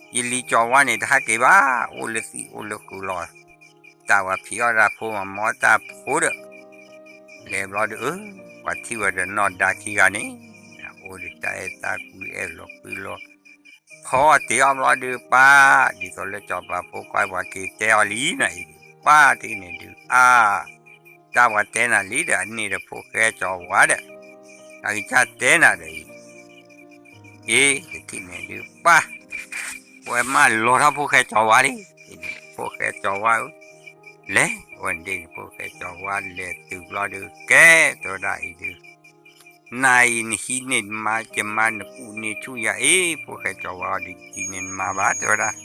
ယလံၤကၠီၤဝါန့ၣ် တဟးက့ၤဘၣ်, အိၣ်လၢသံၣ်အိၣ်လၢဃုာ်လီၤ, တၢ်ဝဲဖံးအီၣ်တၢ်ဖိမၤမီတၢ်ဖိဒီး လဲၤဘျီဒုး အၢ ပှၤထံၣ်ဝဲဒီးနီၢ်ဒါခံဂၤန့ၣ် အိၣ်ဒီးတၢ်အဲၣ်တၢ်ကွံအဲၣ်လီၤကွံလီၤ ဖီအီၣ်တ့ၤအီၣ်ဘျီဒုး ပၢ် ဒ်သိးလၢကၠီၤပၤဖိခွါ ပှၤက့ၤတဲအီၤလံနၤအံၤဒုး ပၢ်တန့ၣ်ဒုး အါ တၢ်ပှၤတဲနၤလံဒီး အန့ၣ်ဒီးဖိၣ်ဃဲကၠီၤဝါဒီး အကစၢ်တဲနၤဒီးအံၤ အ့ တထံၣ်န့ၣ်ဒုး ပၢ် ဝဲမၢလီၤထီၣ်ဖိၣ်ဃဲကၠီၤဝါလံ, ဖိၣ်ဃဲကၠီၤဝါဧၢ, လဲၤဝဲန့ၣ်ဒ်န့ၣ် ဖိၣ်ဃဲကၠီၤဝါလဲၤတုၤဘျီဒုး ကဲ တဲဝဲဒၣ်အံၤဒုး နၤအံၤနဟံးန့ၢ်နမါ ယမါနကူၣ်န့ၢ်ဆူၣ်ယၤအ့ ဖိၣ်ဃဲကၠီၤဝါအံၤဒုး ယဟံးန့ၢ်နမါဘၣ် တဲဝဲဒၣ်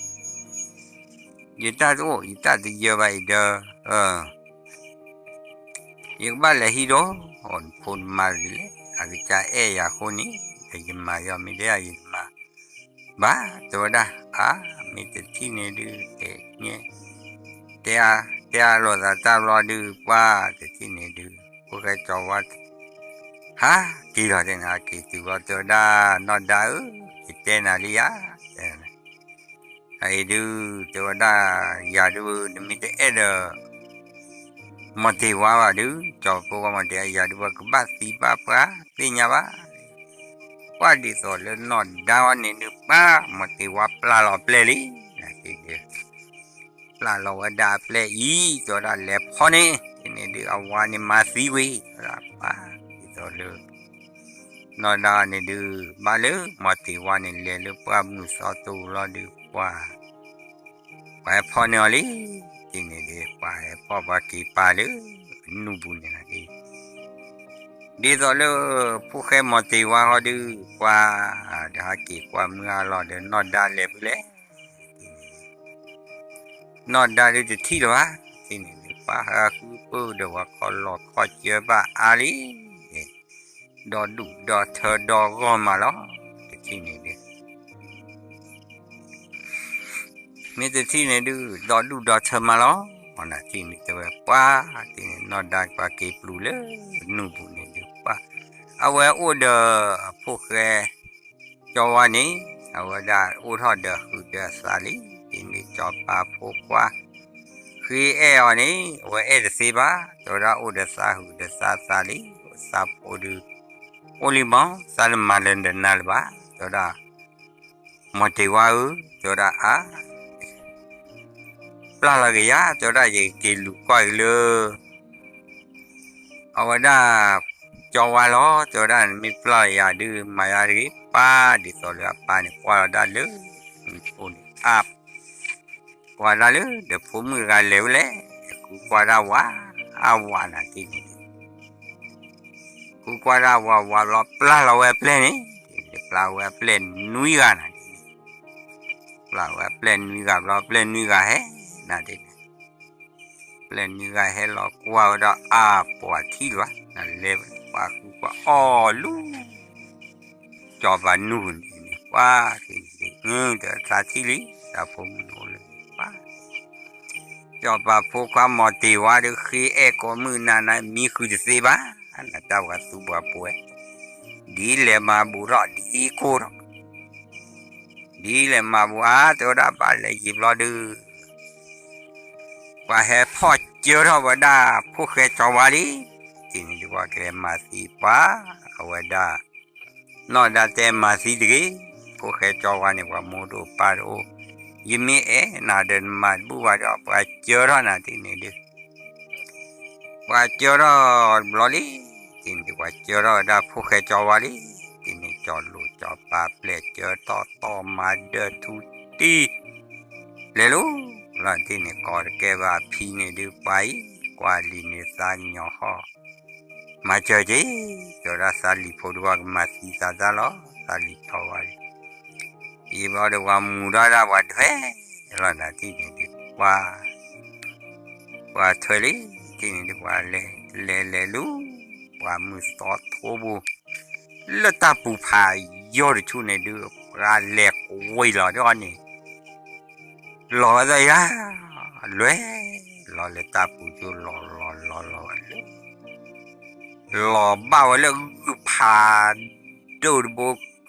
ယတၢ်တအိၣ် ယတၢ်တယၢၤဘၣ်အံၤဒီး ယကဘၣ်လဲၤဟံးဒီး ဖိနမါဂ့ၤလဲၣ် အကစၢ်အဲၣ်ယၤအဃိန့ၣ် ဒီးယမၤယီၤမ့ၢ်ဒ်ယမၤ ဘၣ် တဲဝဲဒၣ် အါ မ့ၢ်တထံၣ်န့ၣ်ဒုး တဲ တဲအါလိာ်သးတၢ်ဘျီဒုး ပှၢ် တထံၣ်န့ၣ်ဒုး ဖိၣ်ဃဲကၠီၤဝါ ဟးက့ၤလီၤတဲနၤ က့ၤတုၤဘျီတဲဝဲဒၣ် နီၢ်ဒါဧၢ ယတဲနၤလံဧါ တဲ အအံၤဒုး တဲဝဲဒၣ် ယၤဒုး နမ့ၢ်တအဲၣ်ဒီး မီၤတ့ၤဝါဘၣ်ဒုး ကၠီၤဖိခွါမီၤတ့ၤဝါ ယၤဒုး ပှၤကဘၣ်သံဘၣ်ပှၤသ့ၣ်ညါဘၣ် ပှၤဒ်သိးလၢနီၢ်ဒါဝဲန့ၣ်ဒုး ပှၤမီၤတ့ၤဝါပျၢ်လီၤအပျဲၢ်လံ နက့ၤဒုး ပျၢ်လီၤဝဲဒၣ်အပျဲၢ်အံၤ တဲဝဲဒၣ်လဲၤဖီန့ၣ် တန့ၣ်ဒုး အဝၤန့ၣ်မၤသံဝံၤ တဲဝဲဒၣ်ပှၤ ဒ်သိးလၢ နီၢ်ဒါန့ၣ်ဒုး ဘၣ်လၢမီၤတ့ၤဝါန့ၣ် လဲၤလၢပှၢ်မုၢ်သီတိၢ်လီၤဒုး ပှၤ ပှၤဟဲဖီၣ်န့ၢ်အီၤလံ တန့ၣ်ဒုး ပှၤဟဲဖီၣ်ပှၤက့ၤပာ်လၢ နူၢ်ပူၤန့ၣ်လီၤ ဒ်သိးလၢ ဖိၣ်ဃဲမီၤတ့ၤဝါဃီဒုး ပှၤ ဒီးဟဲက့ၤကွၢ်မုၢ်အလီၢ်ဒီး နီၢ်ဒါလဲၤဖဲလဲၣ် နီၢ်ဒါဒုးတထံၣ်လၢၤဘၣ် တန့ၣ်ဒုး ပှၤဟးဃုပၢၢ်ဒီးပှၤခီလီၤခီၣ်ကၢဘၣ်အါလံ ဒီဒူၣ်ဒီထၢဒီဂီၢ်မးလီၤ တထံၣ်န့ၣ်ဒုး မ့ၢ်တထံၣ်န့ၣ်ဒုး ဒီဒူၣ်ဒီထၢမးလီၤ. နၤထံၣ်န့ၣ်တဲဝဲပှၢ်, ထံၣ်န့ၣ်နီၢ်ဒါပှၤက့ၤပျူၤလၢနူၢ်ပူၤန့ၣ်ဒုးပှၢ်, အဝဲအိၣ်ဒီးဖိၣ်ဃဲကၠီဝါန့ၣ်, အဝဲဒၣ်အိၣ်ထီၣ်ဒီးဟုးဒီးသးလံ. ထံၣ်န့ၣ်စီၤပၤဖိခွါ ဃ့အဲၣ်အီၤန့ၣ် အဝဲအဲၣ်တသ့ဘၣ်. တဲဝဲဒၣ်အိၣ်ဒီးသးဟုးဒီးသးသးလံ, သးဖိဒုး အိၣ်လံမး, သးတမၤလၢၤဒီးနၤလၢၤဘၣ်. တဲဝဲဒၣ် မီၤတ့ၤဝါဧၢ, တဲဝဲဒၣ်အါ, ပျၢ်လီၤက့ၤယၤ, တဲဝဲဒၣ်ယက့ၤလူၤကွၢ်က့ၤလၢ အဝဲဒၣ် ကၠီဝါလီၤ. တဲဝဲဒၣ် နမ့ၢ်ပျၢ်လီၤယၤဒုး မၤယၤတဂ့ၤ, ပၢ်ဒ်သိးလၢအပၢ်န့ၣ် ကွၢ်လီၤဒၣ်လၢ မုၢ်ခိၣ်န့ၣ် အါ ကွၢ်ဒၣ်လၢ ဒီးဖိမုၣ်တဂၤလဲၤဝဲလဲၣ်, ဃုကွၢ်ဒၣ်ဝး, အါဝးနၤထံၣ်န့ၣ်ဒုး ဃုကွၢ်ဒၣ်ဝးဝးဘျီ ပျၢ်လီၤဝဲအပျဲၢ်န့ၣ်, ပျၢ်ဝဲအပျဲၢ်နွံဂၤနၤဒ်န့ၣ်, ပျၢ်ဝဲအပျဲၢ်နွံဂၤဘျီ အပျဲၢ်နွံဂၤဟဲနၤဒ်န့ၣ်, ပျဲၢ်နွံဂၤဟဲလီၤကွၢ်ဝဲဒီးအါပှၤထံၣ်လၢၤဘၣ်, နလဲၤဝဲပှၤဃုကွၢ်အီၣ်လူၤ ကၠီၤပၤနူၢ်န့ၣ် ပှၤန့ၣ် တဲသးထံၣ်လံ, တၢ်ဖိမုၣ်အိၣ်လၢပှၤ ကၠီၤပၤဖိခွါမီၤတ့ၤဝါဒီး ဃ့အဲၣ်ကိးမုၢ်နၤနၤ မံဃုာ်တသ့ဘၣ်, နတၢ်ပှၤသူပှၤပှဲၤ, ဒ်လဲၣ်မၤဘူးထီၣ် ဒ်ကိၢ်ထီၣ်, ဒ်လဲၣ်မၤဘူးအါ တဲဝဲဒၣ်ဘၣ်လဲၤယံာ်ဘျီဒုး ပှၤဟဲဖီၣ်ကၢထီၣ်ဝဲဒၣ်ဖိၣ်ဃဲကၠီၤဝါလံ, ထံၣ်န့ၣ်ဒုးပှၤကလဲၤမၤသံပှၤ, အဝဲဒၣ် နီၢ်ဒါတဲမၤသံတဂ့ၤ, ဖိၣ်ဃဲကၠီၤဝါန့ၣ် ပှၤမိၢ်တအိၣ်ပၢ်တအိၣ်, ယမ့ၢ်အဲၣ်နၤဒီးနမၤတဘူၣ်ဘၣ်ဒီး ပှၤကၢထီၣ်နၤထံၣ်န့ၣ်ဒုး ပှၤကၢထီၣ်တဘျီလံ, ထံၣ်န့ၣ်ဒုးပှၤကၢထီၣ်ဝဲဒၣ်ဖိၣ်ဃဲကၠီၤဝါလံ, ထံၣ်န့ၣ်ကၠီၤလိာ်ကၠီၤပၤပျဲၢ်ကၢထီၣ်တီၢ်မၤဒၢထူတံၢ် လဲၤလီၤ, လီၤထံၣ်န့ၣ်ကိးတကဲဘၣ်အဖံန့ၣ်ဒုးပှၤအံၤ, ကွၢ်လံာ်န့ၣ်သးကညီၤဟီၣ်, မၤစၢၤက့ၤ, တဲဝဲဒၣ်သးလံၤဖိဒုးပှၤကမၤသံသးတၢ်လီၤ, သးလံၤကၠီၤဝါလံ, ယံာ်ဘျီဒီးပှၤမူၤဒီးဒၣ်ပှၤထွဲလီၤနၤထံၣ်န့ၣ်ဒုး ပှၤ ပှၤထွဲလံ, ထံၣ်န့ၣ်ဒုးပှၤလဲၤလဲၤလဲၤလီၤ, ပှၤမုၢ်သီထိပူၤ လၢတၢ်ပူၤဖးယိာ်တဆူန့ၣ်ဒုး ပှၤလဲၤကွံာ်လီၤဒီးအီၤန့ၣ် လီၤဝဲဒၣ်ယၤ, လွဲၢ်လီၤလၢတၢ်ပူၤကၠိလီၤလီၤလီၤလီၤဝဲလၢ လီၤဘၣ်ဝဲလၢဂုၢ်ဖးဒိၣ်တဘိ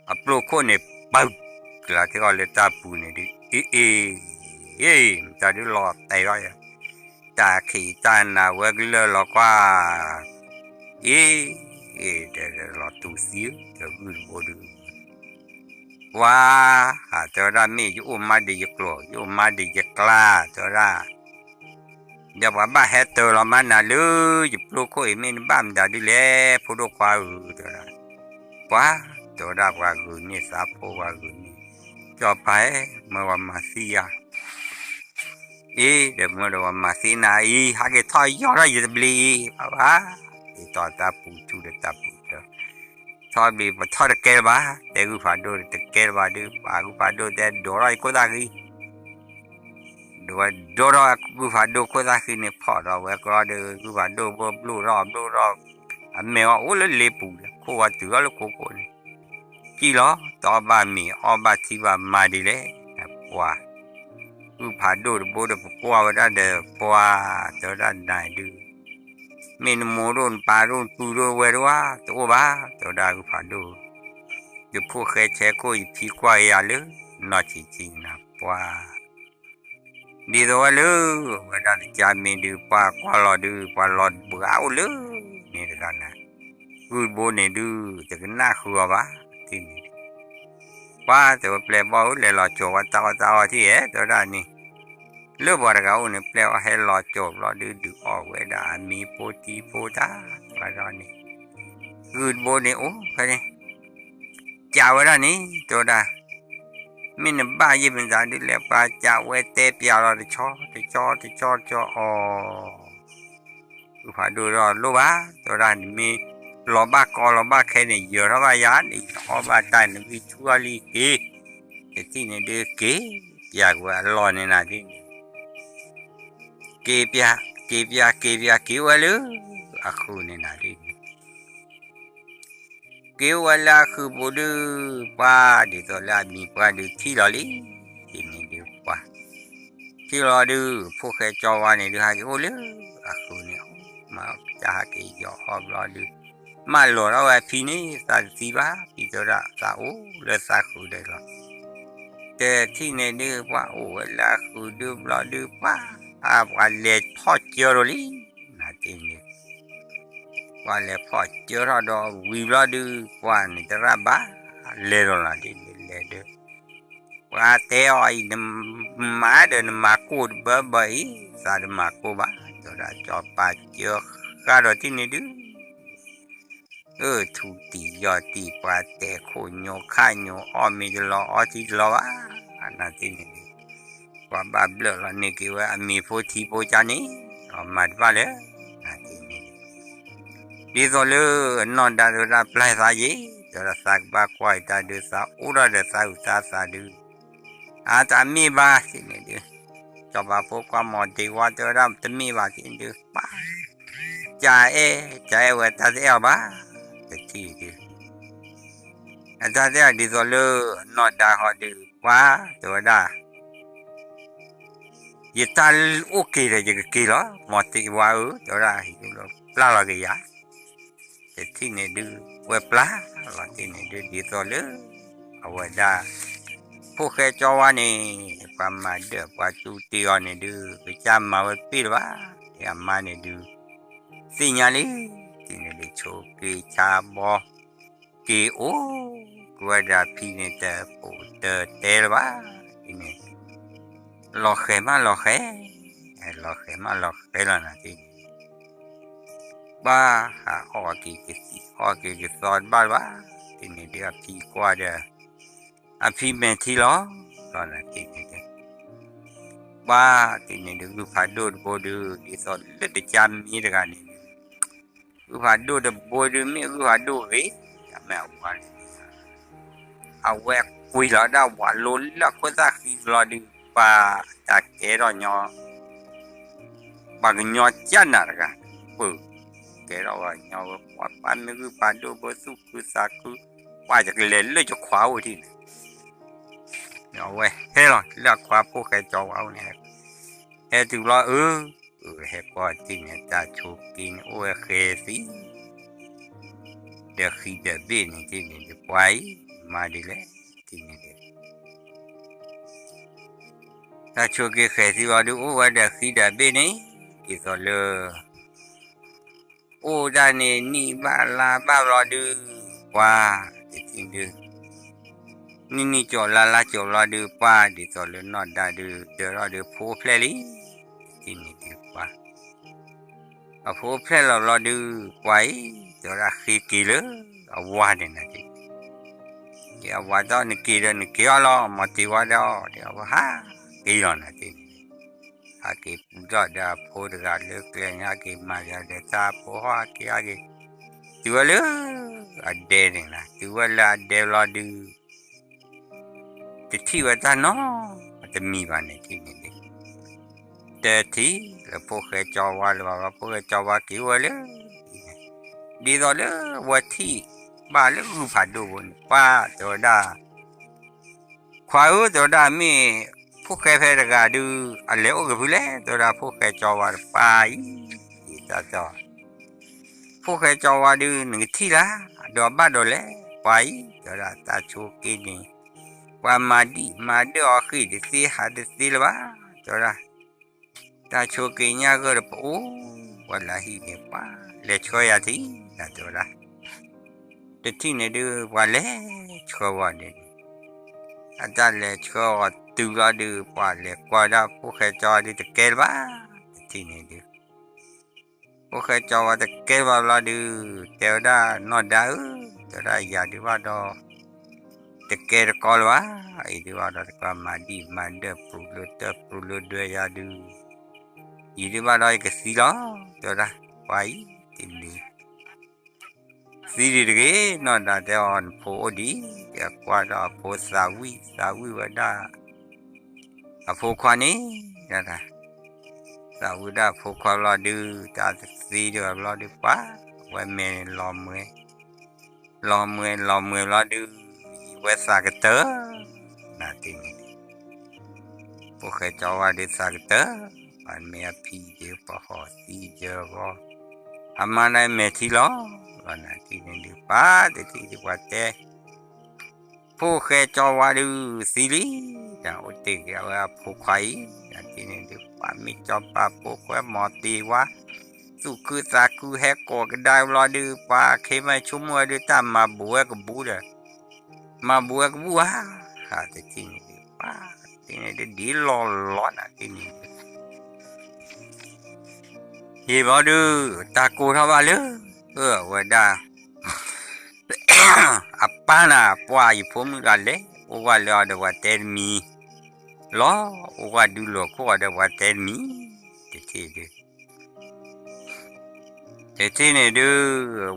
အပျိၢ်ခိၣ်န့ၣ် ပၢ်ကလၤထံၣ်အီၤလၢတၢ်ပူၤန့ၣ်ဒုး အ့ၣ်အ့ၣ် မတၤဒုးလီၤတဲာ်လီၤယၤ, တၢ်ခံးတၢ်နၤဝဲကလၢာ်လီၤကွၢ်, အ့ၣ်အ့ၣ် တဲလီၤတူၤသံဧၢ တဂုၢ်တဘိဒုး ပှၤ တဲဝဲဒၣ်မ့ၢ်ယအိၣ်မးဒီးယကျိာ် ယအိၣ်မးဒီးယကျါ တဲဝဲဒၣ် ဒီးပှၤဘၣ်ဟဲတၢၤလီၤမးနၤလၢယပျိၢ်ခိၣ်အံၤ မ့ၢ်နဘၣ်မတၤဒုးလဲၣ် ဖိဒိၣ်ခွါဧၢ တဲဝဲဒၣ်, ပှၤ တဲဝဲဒၣ်ပှၤဂုာ်န့ၢ်သးဖိ ပှၤဂုာ်န့ၢ်, ကၠီၤပၤဧၢ မၢပှၤမၤသံယၤ အ့ၣ် ဒီးမၢဒီးပှၤမၤသံနၤအံၤ ဟးက့ၤထီၣ်ယီၤထီၣ်ယတဘျံးအံၤ ဘၣ်ဘၣ်, ဒ်သိးတၢ်ပူၤဆူဒီးတၢ်ပူၤတၢၤ, ထီၣ်ဘျံးပထီၣ်တကဲလၢၤဘၣ်, တဲဂုၢ်ဖးဒိၣ်တကဲလၢၤဘၣ်ဒုး ပှၤဂုၢ်ဖးဒိၣ်တဲဒိးထီၣ်ယခိၣ်သၣ်ဃံ ဒိးဝဲဒိးထီၣ်ဂုၢ်ဖးဒိၣ်ခိၣ်သၣ်ဃံန့ၣ် ဖီၣ်ဒီးဝဲကရီဒီး ဂုၢ်ဖးဒိၣ်ဘိဘျိၣ်ထီၣ်ဘျိၣ်ထီၣ်, အမဲာ်အီၤအိၣ်လၢလ့ပူၤ ခိၣ်ဝါတုၤထီၣ်လၢခိခိၣ်န့ၣ်, စံၣ်လီၤ တအီၣ်ဘၣ်မ့ၤအီၣ်ဘၣ်ထံဘၣ်မၤဒ်လဲၣ်, ပှၤ ဂုၢ်ဖးဒိၣ်တဘိဒီးပကွၢ်ဝဲဒၣ်ဒီးပှၤ တဲဝဲဒၣ်နၤဒုး မ့ၢ်နမိၢ်ဒိၣ်နပၢ်ဒိၣ်နပုၢ်ဒိၣ်ဝဲဒၣ်ဝဲ တအိၣ်ဘၣ် တဲဝဲဒၣ်ဂုၢ်ဖးဒိၣ်, ယဖိၣ်ဃဲဆဲခိၣ်ယဖံကွၢ်က့ၤယၤလၢ နီၢ်ဆံးဆံးနၤပှၤ ဒ်သိးဝဲလၢ ဝဲဒၣ်တကးမ့ၢ်ဒုး ပှၤကွၢ်လီၤဒုး ပှၤလီၤဘှါအိၣ်လၢ န့ၣ်တဂၤနၤ, ဂုၢ်တဘိန့ၣ်ဒုး တကနၣ်ဃုာ်အီၤဘၣ်, ထံၣ်န့ၣ်ဒုး ပှၤတဲဝဲပျဲၢ်ဘီၣ်ဧၢ လဲၤလီၤကၠီၤဝဲတၢ်အီၣ်တၢ်အီထံၣ်ဧဲ တဲဝဲဒၣ်န့ၣ်, လၢပှၤတဂၤအိၣ်န့ၣ် ပျဲၢ်အီၣ်ဟဲလီၤကၠီၤဘျီဒုး ဒုးအီၣ်ဝဲဒၣ်အမ့ၤဖိထံဖိတၢ် ဘၣ်ဒီးန့ၣ်, ဂုၢ်တဘိန့ၣ်အိၣ်ဖဲန့ၣ် ကးဝဲဒၣ်န့ၣ် တဲဝဲဒၣ်, မ့ၢ်နဘၣ်ယဲၢ်မတၤဒုးလဲၣ် ပှၤကးဝဲတဲပျးလီၤတဆီတဆီတဆီတဆီအီၤ, ဂုၢ်ဖးဒိၣ်ဒီးလိၣ်ဘၣ် တဲဝဲဒၣ် နမ့ၢ်လီၤဘၣ်ကီလီၤဘၣ်ခဲန့ၣ် ယၢၤထီၣ်ဘၣ်ယၤန့ၣ် ယအီၣ်ဘၣ်တၢ်နဂံၢ်ဆူၣ်အီၤလံက့ၤ, တထံၣ်န့ၣ်ဒုးက့ၤပျးကွံာ်အလီၢ်န့ၣ်နၤဒ်န့ၣ် က့ၤပျး က့ၤပျး က့ၤပျး က့ၤဝဲလၢ အဃုာ်န့ၣ်နၤဒ်န့ၣ် က့ၤဝဲလၢအဃုာ်ပူၤဒုး ပှၤဒ်သိးလၢအမံၤပှၢ်ဒုးထံၣ်လီၤလံ, ဒ်န့ၣ်ဒုး ထံၣ်လီၤဒုး ဖိၣ်ဃဲကၠီဝါန့ၣ်ဒုး ဟဲက့ၤအိၣ်လၢအဃုာ်န့ၣ်, မၤတၢ်ဟဲက့ၤယီၤအီၣ်ဘျီဒုး, မၢလီၤထီၣ်ဝဲအဖံန့ၣ် သးတသံဘၣ်, ဖံတဲဝဲဒၣ် သးအိၣ်လၢသးဃုာ်ဒီးလီၤ. တထံၣ်န့ၣ်ဒုး ပှၤအိၣ်ဝဲလၢအဃုာ်ဒုးဘျီဒုး ပှၤ, ပှၤလဲၤထီၣ်ကၢထီၣ်လံ, နၤတ့ၢ်န့ၣ် ပှၤလဲၤဖီၣ်ကၢထီၣ်ဒီးဝံၤဘျီဒုး ပှၤန့ၣ်တရၣ်ဘၣ်, လဲၤဒီးလီၤတ့ၢ်န့ၣ် လဲၤဒုး, ပှၤတဲအီၤအံၤ နမၤဒီးနမၤကိၢ်တဘၢဘၢအံၤ, သးတမၤကိၢ်ဘၣ်, တဲဝဲဒၣ် ကၠီပၤကၢဃာ်ဒီးတ့ၢ်န့ၣ်ဒုး အၢ ထူတံၢ်ယီၢ်တံၢ် ပှၤတဲခိၣ်ညိခၣ်ညိ အီၣ်မ့ၤတလီၤအီထံတလီၤဘၣ်, နၤတ့ၢ်န့ၣ်ဒုး, ပှၤဘၣ်ဘျၢၣ်လီၤန့ၢ်က့ၤဝဲအမ့ၤဖိထံဖိကၠါန့ၣ်, အမၤတဘၣ်လၢၤ, နၤတ့ၢ်န့ၣ်ဒုး, ဒ်သိးလၢအနီၢ်ဒါတဲဝဲဒၣ် ပျၢ်သးယ့ၢ်, တဲဝဲဒၣ် သးကဘၣ်ကွၢ်အံၤတၢ်ဒုး သးအိၣ်ထီၣ်ဒီးသးအုၣ်သးသးဒုး, အတၢ်မ့ၢ်ဘၣ်တ့ၢ်န့ၣ်ဒုး, ကၠီပၤဖိကွၢ်မီၤတ့ၢ်ဝါတဲဝဲဒၣ် တမ့ၢ်ဘၣ်တ့ၢ်န့ၣ်ဒုး, ပှၤ, ကအဲၣ်, ကအဲၣ်ဝဲတၢ်တအဲၣ်အီၤဘၣ်, တထံၣ်ဒုး အတၢ်တဲအီၤဒ်သိးလၢအနီၢ်ဒါဃီဒုး ပှၤ, တဲဝဲဒၣ်, ယတၢ်အိၣ်က့ၤဒီးယကက့ၤလီၤ, မီၤတ့ၢ်ဝါဧၢ, တဲဝဲဒၣ်, ပျၢ်လီၤက့ၤယၤ, တထံၣ်န့ၣ်ဒုး ဝဲပျၢ်လီၤတ့ၢ်န့ၣ်ဒုး ဒ်သိးလၢ အဝဲဒၣ် ဖိၣ်ဃဲကၠီဝါန့ၣ် ပှၤမၤဒၢၣ်ပှၤတူၢ်တ့ၢ်အီၤန့ၣ်ဒုး ကစၢ်မၤဝဲတပ့ၢ်လၢၤဘၣ်, အမါန့ၣ်ဒုး သ့ၣ်ညါလံ, တ့ၢ်န့ၣ်ဒုး ဆိးက့ဆါဘီ က့ၤအိၣ်က့ၤဝဲဒီးအဖံန့ၣ် တပိာ်တတဲလၢၤဘၣ်, တ့ၢ်န့ၣ် လီၤဃဲၤမးလီၤဃဲၤ, လီၤဃဲၤမးလီၤဃဲၤလီၤနၤတ့ၢ်န့ၣ် ပှၤဟးအီၣ်က့ၤကသံၣ်အီၣ်က့ၤကသီတဘၣ်လၢၤဘၣ်, တ့ၢ်န့ၣ်ဒုး အဖံကွၢ်ဒီး အဖံမဲာ်ထံလီၤ, လီၤနၤတ့ၢ်န့ၣ်ဒုး ပှၤတ့ၢ်န့ၣ်ဒုး ဂုၢ်ဖးဒိၣ်တဘိဒုး ဒ်သိးလၢတကါမ့ၢ်တဂၤန့ၣ်ဒုး ဂုၢ်ဖးဒိၣ်တဘိဒုး မ့ၢ်ဂုၢ်ဖးဒိၣ်ဂ့ၤ, အမ့ၢ်အဝၤန့ၣ် အဝဲကွံာ်လီၤဒၣ်ဝၤလိလၢအခိၣ်သၣ်ဃံလီၤဒုး ပှၤတၢ်ကဲထီၣ်ညီ ပှၤကညီကၢ်နးတဂၤ ပၢၢ် ကဲထီၣ်ဝဲညီဝဲ ပှၤပှၤမ့ၢ်ဂုၢ်ဖးဒိၣ်ဘိသူၣ်ခုသးခု ပှၤယကလဲၤလၢယခွါအိၣ်ထံၣ်န့ၣ် အဝဲဟဲလီၤလၢအခွါဖိၣ်ဃဲကၠီဝါအိၣ်န့ၣ် ဟဲတုၤလီၤအၢ အၢ ဟဲကွၢ်တ့ၢ်န့ၣ် တၢ်ဆိးက့န့ၣ် အိၣ်ဝဲဃဲၤသံ ဒီးဃံဒီးဘ့ၣ်န့ၣ်တ့ၢ်န့ၣ် ပှၤအံၤ မၤဒ်လဲၣ် တ့ၢ်န့ၣ်ဒုး တၢ်ဆိးက့ဃဲၤသံဝံၤဒုး အိၣ်ဝဲဒီးဃံဒီးဘ့ၣ်န့ၣ် ဒ်သိးလၢ အိၣ်ဒၣ်န့ၣ် နံၣ်ဘၣ်လါဘၣ်ဘျီဒုး ပှၤ တထံၣ်ဒုး နံၣ်နံၣ်ကၠိးလါလါကၠိးဘျီဒုး ပှၤ ဒ်သိးလၢနီၢ်ဒါဒုး ဒၢထီၣ်ဒုး ဖိအိၣ်ဖျဲၣ်လံ တထံၣ်န့ၣ်ဒုး ပှၤ အဖိအိၣ်ဖျဲၣ်လီၤဘျီဒုး ပှၤအံၤ တဲဝဲဒၣ်ဃ့က့ၤလၢအဝၤန့ၣ်နၤဒုး အဝၤဒီးနက့ၤဒီးနက့ၤအီၤလီၤ မီၤတ့ၢ်ဝါဒီး အဝဲဟးက့ၤလီၤနၤတ့ၢ်န့ၣ် ဟဲက့ၤပူၤထီၣ်ဒီးအဖိတဂၤလၢကျဲန့ၣ် ဟဲက့ၤမၤဒီးတၢ်ဖိဟီၣ်ဟးက့ၤဟဲက့ၤ တုၤဝဲလၢအဒဲန့ၣ်နၤ တုၤဝဲလၢအဒဲဘျီဒုး တထံၣ်ဝဲတၢ်နီတမံၤဘၣ်န့ၣ်တ့ၢ်န့ၣ်ဒုး တထံၣ်လၢဖိၣ်ဃဲကၠီဝါလၢၤဘၣ် ဖိၣ်ဃဲကၠီဝါက့ၤအိၣ်ဝဲလၢ ဒ်သိးလၢအဝဲထံၣ်ဘၣ်လၢဂုၢ်ဖးဒိၣ်ဘိန့ၣ် ပှၤ တဲဝဲဒၣ် ခွါဧၢ တဲဝဲဒၣ် မ့ၢ်ဖိၣ်ဃဲဖဲတဂၤဒုး အလဲၤအိၣ်က့ၤဖုလဲၣ် တဲဝဲဒၣ် ဖိၣ်ဃဲကၠီဝါတပၤအံၤ ယတၢ်တဲ ဖိၣ်ဃဲကၠီဝါဒုး နကထံၣ်လၢ ဒီးဘၣ်ဒိးလဲၣ် ပှၤအံၤ တဲဝဲဒၣ် တၢ်ဆိးက့န့ၣ် ပှၤမၤဒံၣ်မၤဒၢၣ်အီၤဃ့ၢ်တသ့ဟးတသ့လၢၤဘၣ် တဲဝဲဒၣ် တၢ်ဆိးက့ညါဂၢၢ်တပအိၣ် ပှၤလၢဟံၣ်န့ၣ် ပှၤလဲၤဆှၢယၤထံၣ် တဲဝဲဒၣ် တထံၣ်န့ၣ်ဒုး ပှၤလဲၤဆှၢဝဲဒၣ်န့ၣ် အတၢ်လဲၤဆှၢအီၤတုၤလီၤဒုး ပှၤလဲၤကွၢ်ဒၣ်ဖိၣ်ဃဲကၠီဝါဒုးတကဲလၢၤဘၣ် တထံၣ်န့ၣ်ဒုး ဖိၣ်ဃဲကၠီဝါတကဲလၢၤဘၣ်ဘျီဒုး တဲဝဲဒၣ်နီၢ်ဒါဧၢ တဲဝဲဒၣ်ယၤဒုးဘၣ်ဒီး တကဲတကီလၢၤဘၣ် အံၤဒုးဘၣ်ဒီးတကီမၤဒံၣ်မၤဒၢၣ် ပြူၤလၢတၢ်ပြူၤလၢဒွဲယၤဒုး ယံၤဒုးဘၣ်ဒီးယကသံလီၤ တဲဝဲဒၣ် ပှၤအံၤ တ့ၢ်န့ၣ် သံဒံးတဂ့ၤ နီၢ်ဒါတဲအီၤ နဖိအိၣ်ဒံး ဒီးကွၢ်ဒီးအဖိသးဝံၣ် သးဝံၣ်ဝဲဒၣ် အဖိခွါန့ၣ် ဒၣ် သးဝံၣ်ဒၣ်အဖိခွါဘျီဒုး တၢ်တသ့ဒံးဘၣ်ဘျီဒုး ပှၤ ဝဲမဲာ်လီၤမှဲ လီၤမှဲလီၤမှဲဘျီဒုး ယံၤဝဲသးကတၢၢ် နၤတ့ၢ်န့ၣ်ဒုး ဖိၣ်ဃဲကၠီဝါဒုးသးကတၢၢ်, ပှၤမ့ၢ်အဖံယၢၤ ပှၤဟီၣ်သံယၢၤဂီၤ, အမါန့ၣ်မဲာ်ထံလီၤ, လီၤနၤတထံၣ်န့ၣ်ဒုး ပှၤတထံၣ်ဒုးပှၤတဲ ဖိၣ်ဃဲကၠီဝါဒုးသံလံ, အိၣ်တ့ၢ်က့ၤအဝဲအဖိခွါအံၤ, နၤတထံၣ်န့ၣ်ဒုး ပှၤမ့ၢ်ကၠီပၤဖိခွဲမီၤတ့ၤဝါ, သူၣ်ခုသးခုဟဲကိးကဒါဘျီဒုး ပှၤခ့မးဆိကမိၣ်ဝဲဒုး တၢ်မၤဘူးဝဲကဘူးဒီး မၤဘူးဝဲကဘူးဧါ, တထံၣ်န့ၣ်ဒုး ပှၤ တထံၣ်န့ၣ်ဒုး ဒ်လီၤလီၤနၤတထံၣ်န့ၣ်ဒုး ဟ့ၣ်ဘျီဒုး တၢ်ကိၢ်ထီၣ်ဘၣ်လၢ အဝဲဒၣ် အပၢ်နၤ ပှၤယဖိမုၣ်ဂၤလဲၤ အိၣ်ဝဲလၢအီၤဒီးပှၤတဲတမံၤလီၤ, အိၣ်ဝဲဒုးလီၤခိၣ်အီၤဒီးပှၤတဲတမံၤ, တထံၣ်ဒုး တထံၣ်န့ၣ်ဒုး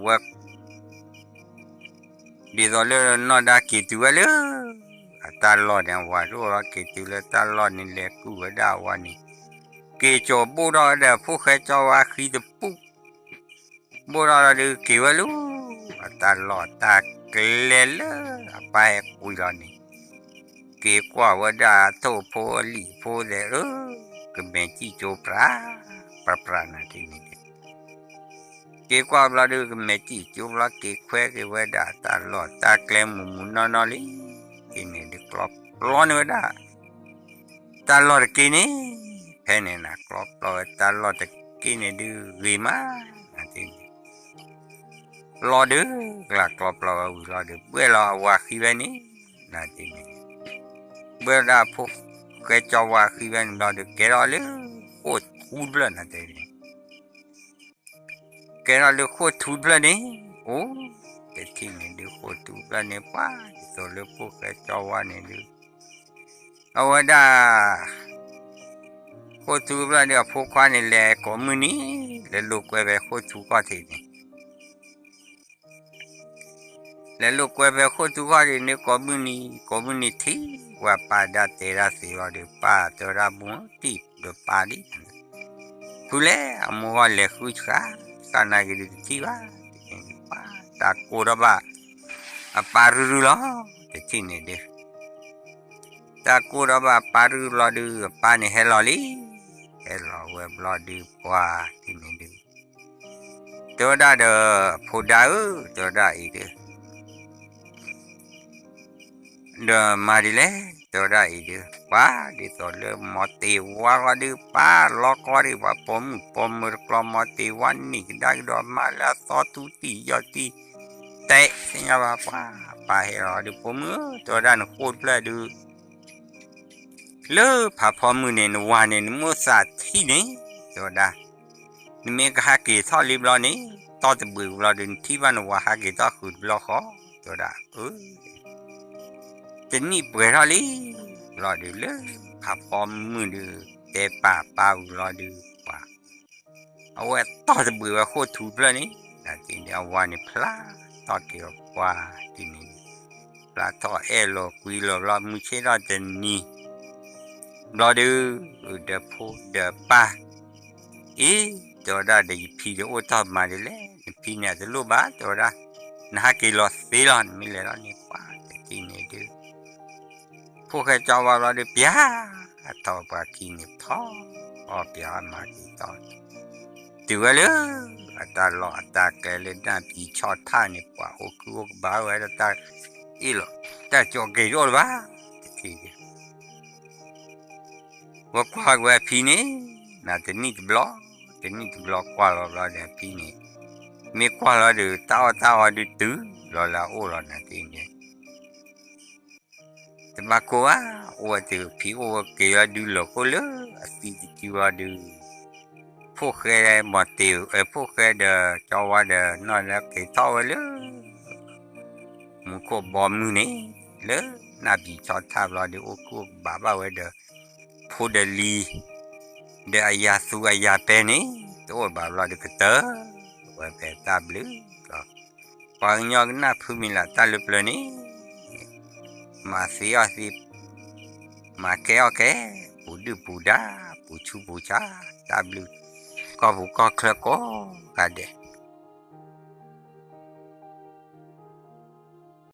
ဝဲ ဒ်သိးလၢနီၢ်ဒါက့ၤတုၤဝဲလၢ အတၢ်လီၢ်န့ၣ် အဝၤဒိၣ်လီၤက့ၤတုၤလၢတၢ်လီၢ်န့ၣ် လဲၤကုၢ်ဝဲဒၣ်အဝၤန့ၣ်, က့ၤကၠီၤဘိၣ်ထီၣ်ဝဲဒီးဖိၣ်ဃဲကၠီဝါဃံတပူၤ, ဘိၣ်ထီၣ်ဒီးဒုးက့ၤဝဲလၢ အတၢ်လီၢ်တၢ်ကျဲလၢ အပၢ်ဟဲကွံာ်လီၤန့ၣ်, က့ၤကွၢ်ဝဲဒၣ်ထိၣ်ဖိအလံာ်ဖိသဲးဧၢ, ကမဲာ်စံၣ်ကၠိပြး ပြးပြးနၤတထံၣ်န့ၣ်ဒုး က့ၤကွၢ်ဘျီဒုး ကမဲာ်စံၣ်ကၠိဘျီ က့ၤခွဲက့ၤဝဲဒၣ်တၢ်လီၢ်တၢ်ကျဲမုၢ်မုၢ်နီၢ်နီၢ်လံ, တထံၣ်န့ၣ်ဒုး ကျီပျီန့ၢ်ဝဲဒၣ် တၢ်လီၢ်တက့ၢ်န့ၣ်, ဖဲန့ၣ်နၤ ကျီပျီဝဲတၢ်လီၢ်တက့ၢ်န့ၣ်ဒုး ဂ့ၤမး, နၤတထံၣ်န့ၣ် လီၤဒုး ကလၢ်ကျီပျီဝဲဝံၤလီၤဒုး ဘှဲၣ်လီၤအဝၤဃံဝဲန့ၣ်, နၤတထံၣ်န့ၣ် ဘှဲၣ်ဝဲဒၣ်ဖိၣ်ဃဲကၠီဝါဃံဝဲန့ၣ်ဘျီဒုး ကဲထီၣ်လၢ ဃိၣ်ထူတဖျၢၣ်နၤတထံၣ်န့ၣ် ကဲထီၣ်လၢဃိၣ်ထူတဖျၢၣ်န့ၣ်, အိၣ် တထံၣ်န့ၣ်ဒုး ဃိၣ်ထူတဖျၢၣ်န့ၣ် ပှၤဒ်သိးလၢဖိၣ်ဃဲကၠီဝါန့ၣ်ဒုး အဝဲဒၣ် ဃိၣ်ထူတဖျၢၣ်ဒုး အဖိခွါန့ၣ် လဲၤကိးမုၢ်နံၤ လဲၤလိာ်ကွဲဖဲဃိၣ်ထူခီၣ်ထံးန့ၣ် လဲၤလိာ်ကွဲဖဲဃိၣ်ထူခီၣ်ထံးန့ၣ် ကိးမုၢ်နံၤ ကိးမုၢ်နံၤထံၣ်ဝဲပၢ်ဒၣ်တဲဒၣ်သ့လီၤဒီး ပၢ်တဲဝဲဒၣ် မိၢ်တံၢ်ဒီးပၢ်လံ, ဖုလဲၣ်အမိၢ်ဂီၢ်လဲၤဃုဆှါ ဃၣ်နၤက့ၤဒုးတထံၣ်ဘၣ်, တထံၣ်န့ၣ်ဒုး ပၢ်တၢ်ကိၢ်ထီၣ်ဘၣ် အပၢ်ရုၢ်ရုၢ်လီၤ, တထံၣ်န့ၣ်ဒုး တၢ်ကိၢ်ထီၣ်ဘၣ်ပၢ်ရုၢ်ဘျီဒုး အပၢ်န့ၣ်ဟဲလီၤလံ, ဟဲလီၤဝဲဘျီဒုး ပှၤတထံၣ်န့ၣ်ဒုး တဲဝဲဒၣ်ဒီး ဖိဒါဧၢ တဲဝဲဒၣ်အံၤဒုး ဒီးမၤဒ်လဲၣ် တဲဝဲဒၣ်အံၤဒုး ပှၤဒ်သိးလၢမီၤတ့ၤဝါဂီၢ်ဒုး ပၢ်လီၤကီဒုး ပှၤပိာ်မုၣ်ပိာ်မၢၤတကျီမီၤတ့ၤဝါန့ၢ်ကဒါကဒီးမါလၢအသီတူတံၢ်ယီၢ်တံၢ် တဲသ့ၣ်ညါဘၣ်ပှၤ ပၢ်ဟဲလီၤဒုး ဖိမုၣ်ဧၢ တဲဝဲဒၣ်နဃိၣ်တဖျၢၣ်ဒုး လၢဖးဖီမုၢ်န့ၣ် နဝၤန့ၣ် နမိၣ်သးထံၣ်န့ၣ် တဲဝဲဒၣ် နမ့ၢ်ကဟးက့ၤထီၣ်လံဘျီန့ၣ် တီၢ်တဘှံးဘျီဒုး နထံၣ်ဘၣ်နဝၤဟးက့ၤထီၣ်ဃုာ်တဘျီဃီ တဲဝဲဒၣ် အၢ တနံၣ်ပှဲၤထီၣ်လံ ဘျီဒုး လၢဖးဖီမုၢ်ဒုး တဲပာ်ပၢ်ဝံၤလီၤဒုး ပှၤ အဝဲတီၢ်တဘှံးဝဲဃိၣ်ထူတဖျၢၣ်န့ၣ် နၤတထံၣ်န့ၣ် အဝၤန့ၣ်ဖျါထီၣ်က့ၤအီၤပှၤတထံၣ်န့ၣ် ဖျါထီၣ်အဲၣ်လိာ်ကွံလိာ်ဘျီ မုၢ်ဆ့ၣ်ထီၣ်တနံၤ ဘျီဒုး ဒီးဖိဒီးပၢ် အ့ တဲဝဲဒၣ်ဒီး ယဖံဒီးအိၣ်တ့ၢ်မၤဒ်လဲၣ် နဖံန့ၣ်အတလိၣ်ဘၣ် တဲဝဲဒၣ် နဟးက့ၤလီၤသ့လီၤ နမ့ၢ်လဲၤလီၤန့ၣ် ပှၤတထံၣ်န့ၣ်ဒုး ဖိၣ်ဃဲကၠီဝါဘျီဒုး ပျၢ်ထီၣ်ပှၤခံန့ၣ်ထီၣ် အီၣ်ပျၢ်အီၣ်မၤက့ၤထီၣ် တုၤဝဲလၢ အတၢ်လီၢ်အတၢ်ကျဲလၢနၢ်ပံၤဆီထၣ်န့ၣ် ပှၤအိၣ်ခုၣ်အိၣ်ကဘၣ်ဝဲဒီးတၢ်အ့ၣ်လိာ် တၢ်ကၠီက့ၤတအိၣ်လၢၤဘၣ် တထံၣ်ဒုး ဝဲကွၢ်က့ၤဝဲအဖံန့ၣ် နၤတနံၣ်တဘျီ တနံၣ်တဘျီကွၢ်လီၤဘျီဒီးအဖံန့ၣ် မ့ၢ်ကွၢ်လီၤဒီး တၢ်အီၣ်တၢ်အီဒုးတုၤလီၤလၢအအိၣ်လီၤ နၤတထံၣ်န့ၣ် တဘၣ်ကိၢ်ဘၣ် အိၣ်ဝဲတုၤဖံအိၣ်ဝဲက့ၤဝဲဒုးလီၤဃိၣ်လၢအသံတစုဝဲဒုး ဖိၣ်ဃဲမီၤတ့ၤ ဖိၣ်ဃဲဒီးကၠီဝါဒီးနီၢ်လၢက့ၤထီၣ်ဝဲလၢ မူခိၣ်ဘီမုၢ်န့ၣ် လၢနၢ်ပံၤဆီထၣ်ဘျီဒုး အိၣ်ခုၣ်အိၣ်ကဘၣ်ဘၣ်ဝဲဒီး ဖိဒီးလံၤ ဒီးအယၤသူအယၤပဲန့ၣ် တအိၣ်ဘၣ်ဘျီဒုးကတၢၢ် ဝဲဖဲတၢ်ဘျုးလီၤ ပှၤကညီကနၢ်ဖုမံၤလၢ်တၢ်လၢပျၢၤန့ၣ် မၤသ့အီၣ်သ့ မၤကဲအီၣ်ကဲ ပူၤဒုၣ်ပူၤဒါ ပူၤဆူပူၤဆါ တၢ်ဘျုး ကီၢ်ပူၤကီၢ်ချၢကိးဂၤဒဲး